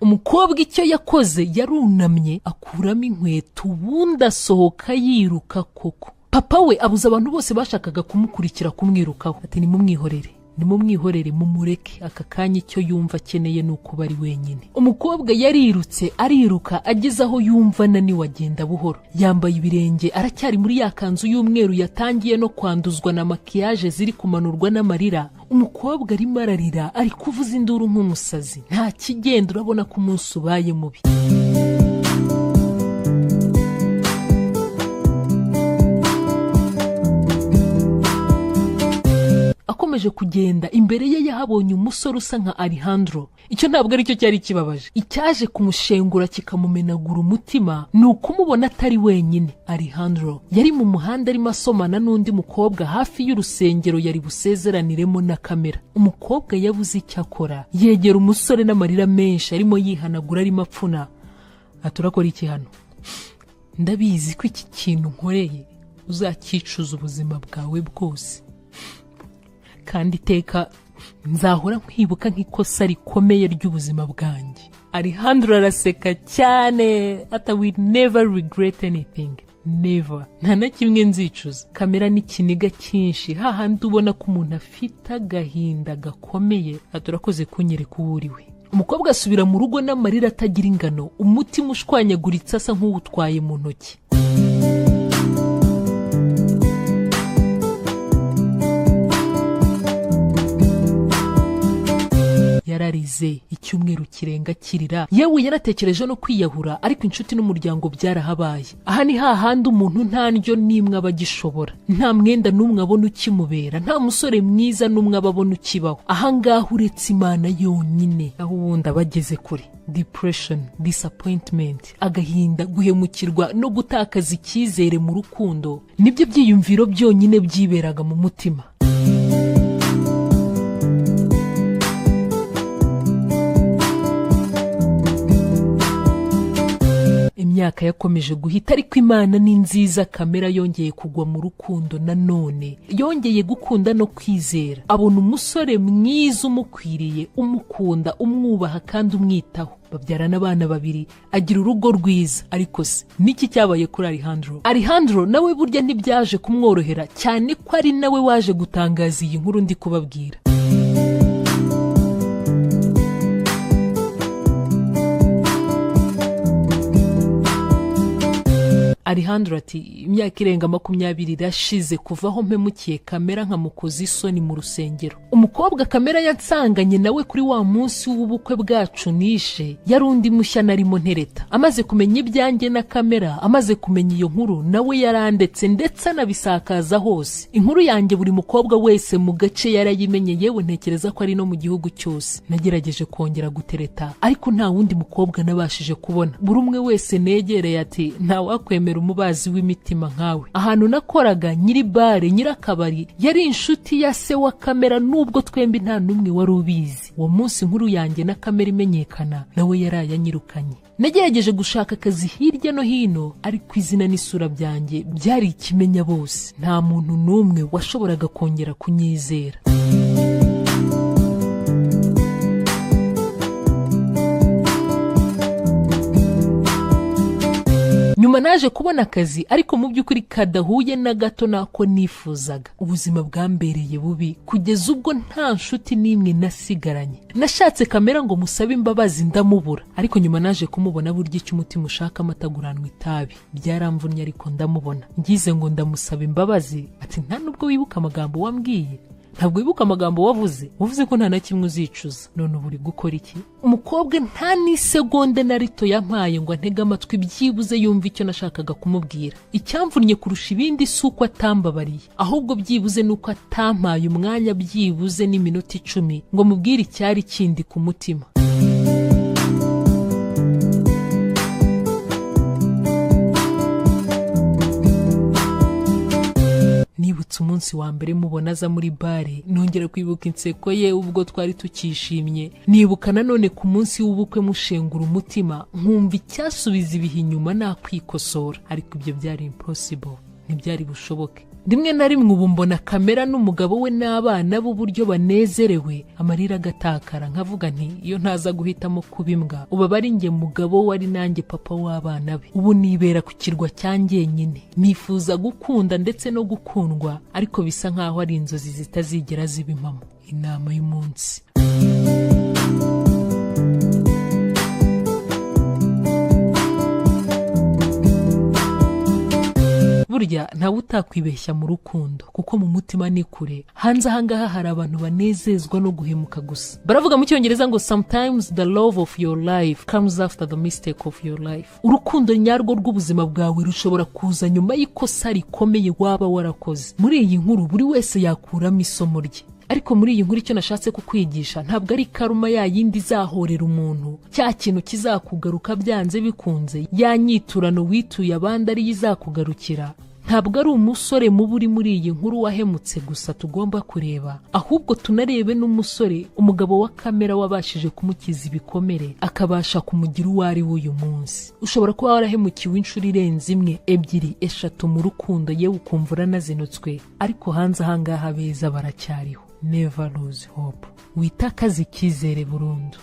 Umukobwa icyo yakoze, yarunamye akuramo inkweto, ubundi asohoka yiruka. Koko papa we abuza abantu bose bashakaga kumukurikira kumwirukaho, ati: "Nimumwihorere." Nimumwihorere, mumureke aka kanya, icyo yumva akeneye ni ukuba ari wenyine. Umukobwa yarirutse, ariruka, ageze aho yumva ananiwe agenda buhoro, yambaye ibirenge, aracyari muri ya kanzu y'umweru yatangiye no kwanduzwa na maquillage ziri kumanurwa n'amarira. Umukobwa arimo ararira, ari kuvuza induru nk'umusazi, nta kigenda. Urabona ko umunsi ubaye mubi. Akomeje kugenda, imbere ye yahabonye umusore usa nka Alejandro. Icyo ntabwo aricyo cyari kibabaje. Icyaje kumushengura kikamumenagura umutima ni ukumubona atari wenyine. Alejandro yari mu muhanda arimo asomana n'undi mukobwa hafi y'urusengero yari busezeraniremo na Kamera. Umukobwa yabuze icyo akora, yegera umusore n'amarira menshi, arimo yihanagura, arimo apfuna, ati: "Urakora iki hano? Ndabizi ko iki kintu nkoreye uzacyicuza ubuzima bwawe bwose, kandi iteka nzahora nkwibuka nk'ikosa rikomeye ry'ubuzima bwanjye." Alejandro araseka cyane, ati: "Will never regret anything, never, nta na kimwe nzicuza." Kamera n'ikiniga cyinshi, hahandi ubona ko umuntu afite agahinda gakomeye, ati: "Urakoze kunyereka uwo uriwe." Umukobwa asubira mu rugo n'amarira atagira ingano, umutima ushwanyaguritse, asa nk'uwutwaye mu ntoki. Yararize icyumweru kirenga kirira, yewe yaratekereje no kwiyahura, ariko inshuti n'umuryango byarahabaye. Aha ni hahandi umuntu nta ndyo n'imwe aba agishobora, nta mwenda n'umwe abona ukimubera, nta musore mwiza n'umwe aba abona ukibaho. Aha ngaha uretse Imana yonyine, aho ubundi aba ageze kure. Depression, disappointment, agahinda, guhemukirwa no gutakaza icyizere mu rukundo nibyo byiyumviro byonyine byiberaga mu mutima. Imyaka yakomeje guhita, ariko Imana ni nziza. Kamera yongeye kugwa mu rukundo nanone, yongeye gukunda no kwizera, abona umusore mwiza umukwiriye, umukunda, umwubaha kandi umwitaho. Babyarana abana babiri, agira urugo rwiza. Ariko se niki cyabaye kuri Alejandro? Alejandro nawe burya ntibyaje kumworohera, cyane ko ari nawe waje gutangaza iyi nkuru ndi kubabwira. Alejandro ati: "Imyaka irenga 20 irashize kuva aho mpemukiye Kamera nkamukoza isoni mu rusengero. Umukobwa Kamera yansanganye nawe kuri wa munsi w'ubukwe bwacu nishe yari undi mushya narimo ntereta. Amaze kumenya ibyanjye na Kamera, amaze kumenya iyo nkuru, nawe yarandetse, ndetse anabisakaza hose. Inkuru yanjye buri mukobwa wese mu gace yarayimenye, yewe ntekereza ko ari no mu gihugu cyose. Nagerageje kongera gutereta, ariko nta wundi mukobwa nabashije kubona. Buri umwe wese negereye ati: 'Ntawakwemera umubazi w'imitima nkawe.' Ahantu nakoraga, nyiri bare, nyirakabari, yari inshuti ya se wa Kamera, nubwo twembi nta n'umwe wari ubizi. Uwo munsi inkuru yanjye na Kamera imenyekana, nawe yaraye anyirukanye. Nagerageje gushaka akazi hirya no hino, ariko izina n'isura byanjye byari ikimenya bose. Nta muntu n'umwe washoboraga kongera kunyizera." Nyuma naje kubona akazi, ariko mu by'ukuri kadahuye na gato n'ako nifuzaga. Ubuzima bwambereye bubi kugeza ubwo nta nshuti n'imwe nasigaranye. Nashatse Kamera ngo musabe imbabazi, ndamubura, ariko nyuma naje kumubona. Burya icyo umutima ushaka amataguranwa itabi. Byaramvunnye, ariko ndamubona. Ngize ngo ndamusaba imbabazi, ati: 'Nta nubwo wibuka amagambo wambwiye? Ntabwo wibuka amagambo wavuze? Wavuze ko nta na kimwe uzicuza, none ubu uri gukora iki?' Umukobwa nta n'isegonda na rito yampaye ngo antege amatwi, byibuze yumve icyo nashakaga kumubwira. Icyamvunnye kurusha ibindi si uko atambabariye, ahubwo byibuze ni uko atampaye umwanya, byibuze n'iminota 10, ngo mubwire icyari kindi ku mutima." Nibutse umunsi wa mbere mubona aza muri bare, nongera kwibuka inseko ye ubwo twari tukishimye. Nibuka nanone ku munsi w'ubukwe mushengura umutima, nkumva icyasubiza ibihe inyuma nakwikosora, ariko ibyo byari impossible, ntibyari bushoboke. Rimwe na rimwe ubu mbona Kamera n'umugabo we n'abana b'uburyo banezerewe, amarira agatakara, nkavuga nti iyo ntaza guhitamo kuba imbwa, ubu aba ari njye mugabo wari nanjye papa w'abana be. Ubu nibera ku kirwa cya njyenyine. Nifuza gukunda ndetse no gukundwa, ariko bisa nkaho ari inzozi zitazigera ziba impamo. Inama y'umunsi: burya ntawe utakwibeshya mu rukundo, kuko mu mutima ni kure. Hanze ahangaha hari abantu banezezwa no guhemuka gusa. Baravuga mu Cyongereza ngo "Sometimes the love of your life comes after the mistake of your life." Urukundo nyarwo rw'ubuzima bwawe rushobora kuza nyuma y'ikosa rikomeye waba warakoze. Muri iyi nkuru buri wese yakuramo isomo rye, ariko muri iyi nkuru icyo nashatse kukwigisha ntabwo ari karma ya yindi izahorera umuntu, cya kintu kizakugaruka byanze bikunze, ya nyiturano wituye abandi ariyo izakugarukira. Ntabwo ari umusore mubi uri muri iyi nkuru wahemutse gusa tugomba kureba, ahubwo tunarebe n'umusore, umugabo wa Kamera, wabashije kumukiza ibikomere, akabasha kumugira uwo ari we uyu munsi. Ushobora kuba warahemukiwe inshuro irenze imwe, ebyiri, eshatu mu rukundo, yewe ukumva uranazinutswe, ariko hanze ahangaha beza baracyariho. Never lose hope, witakaze icyizere burundu.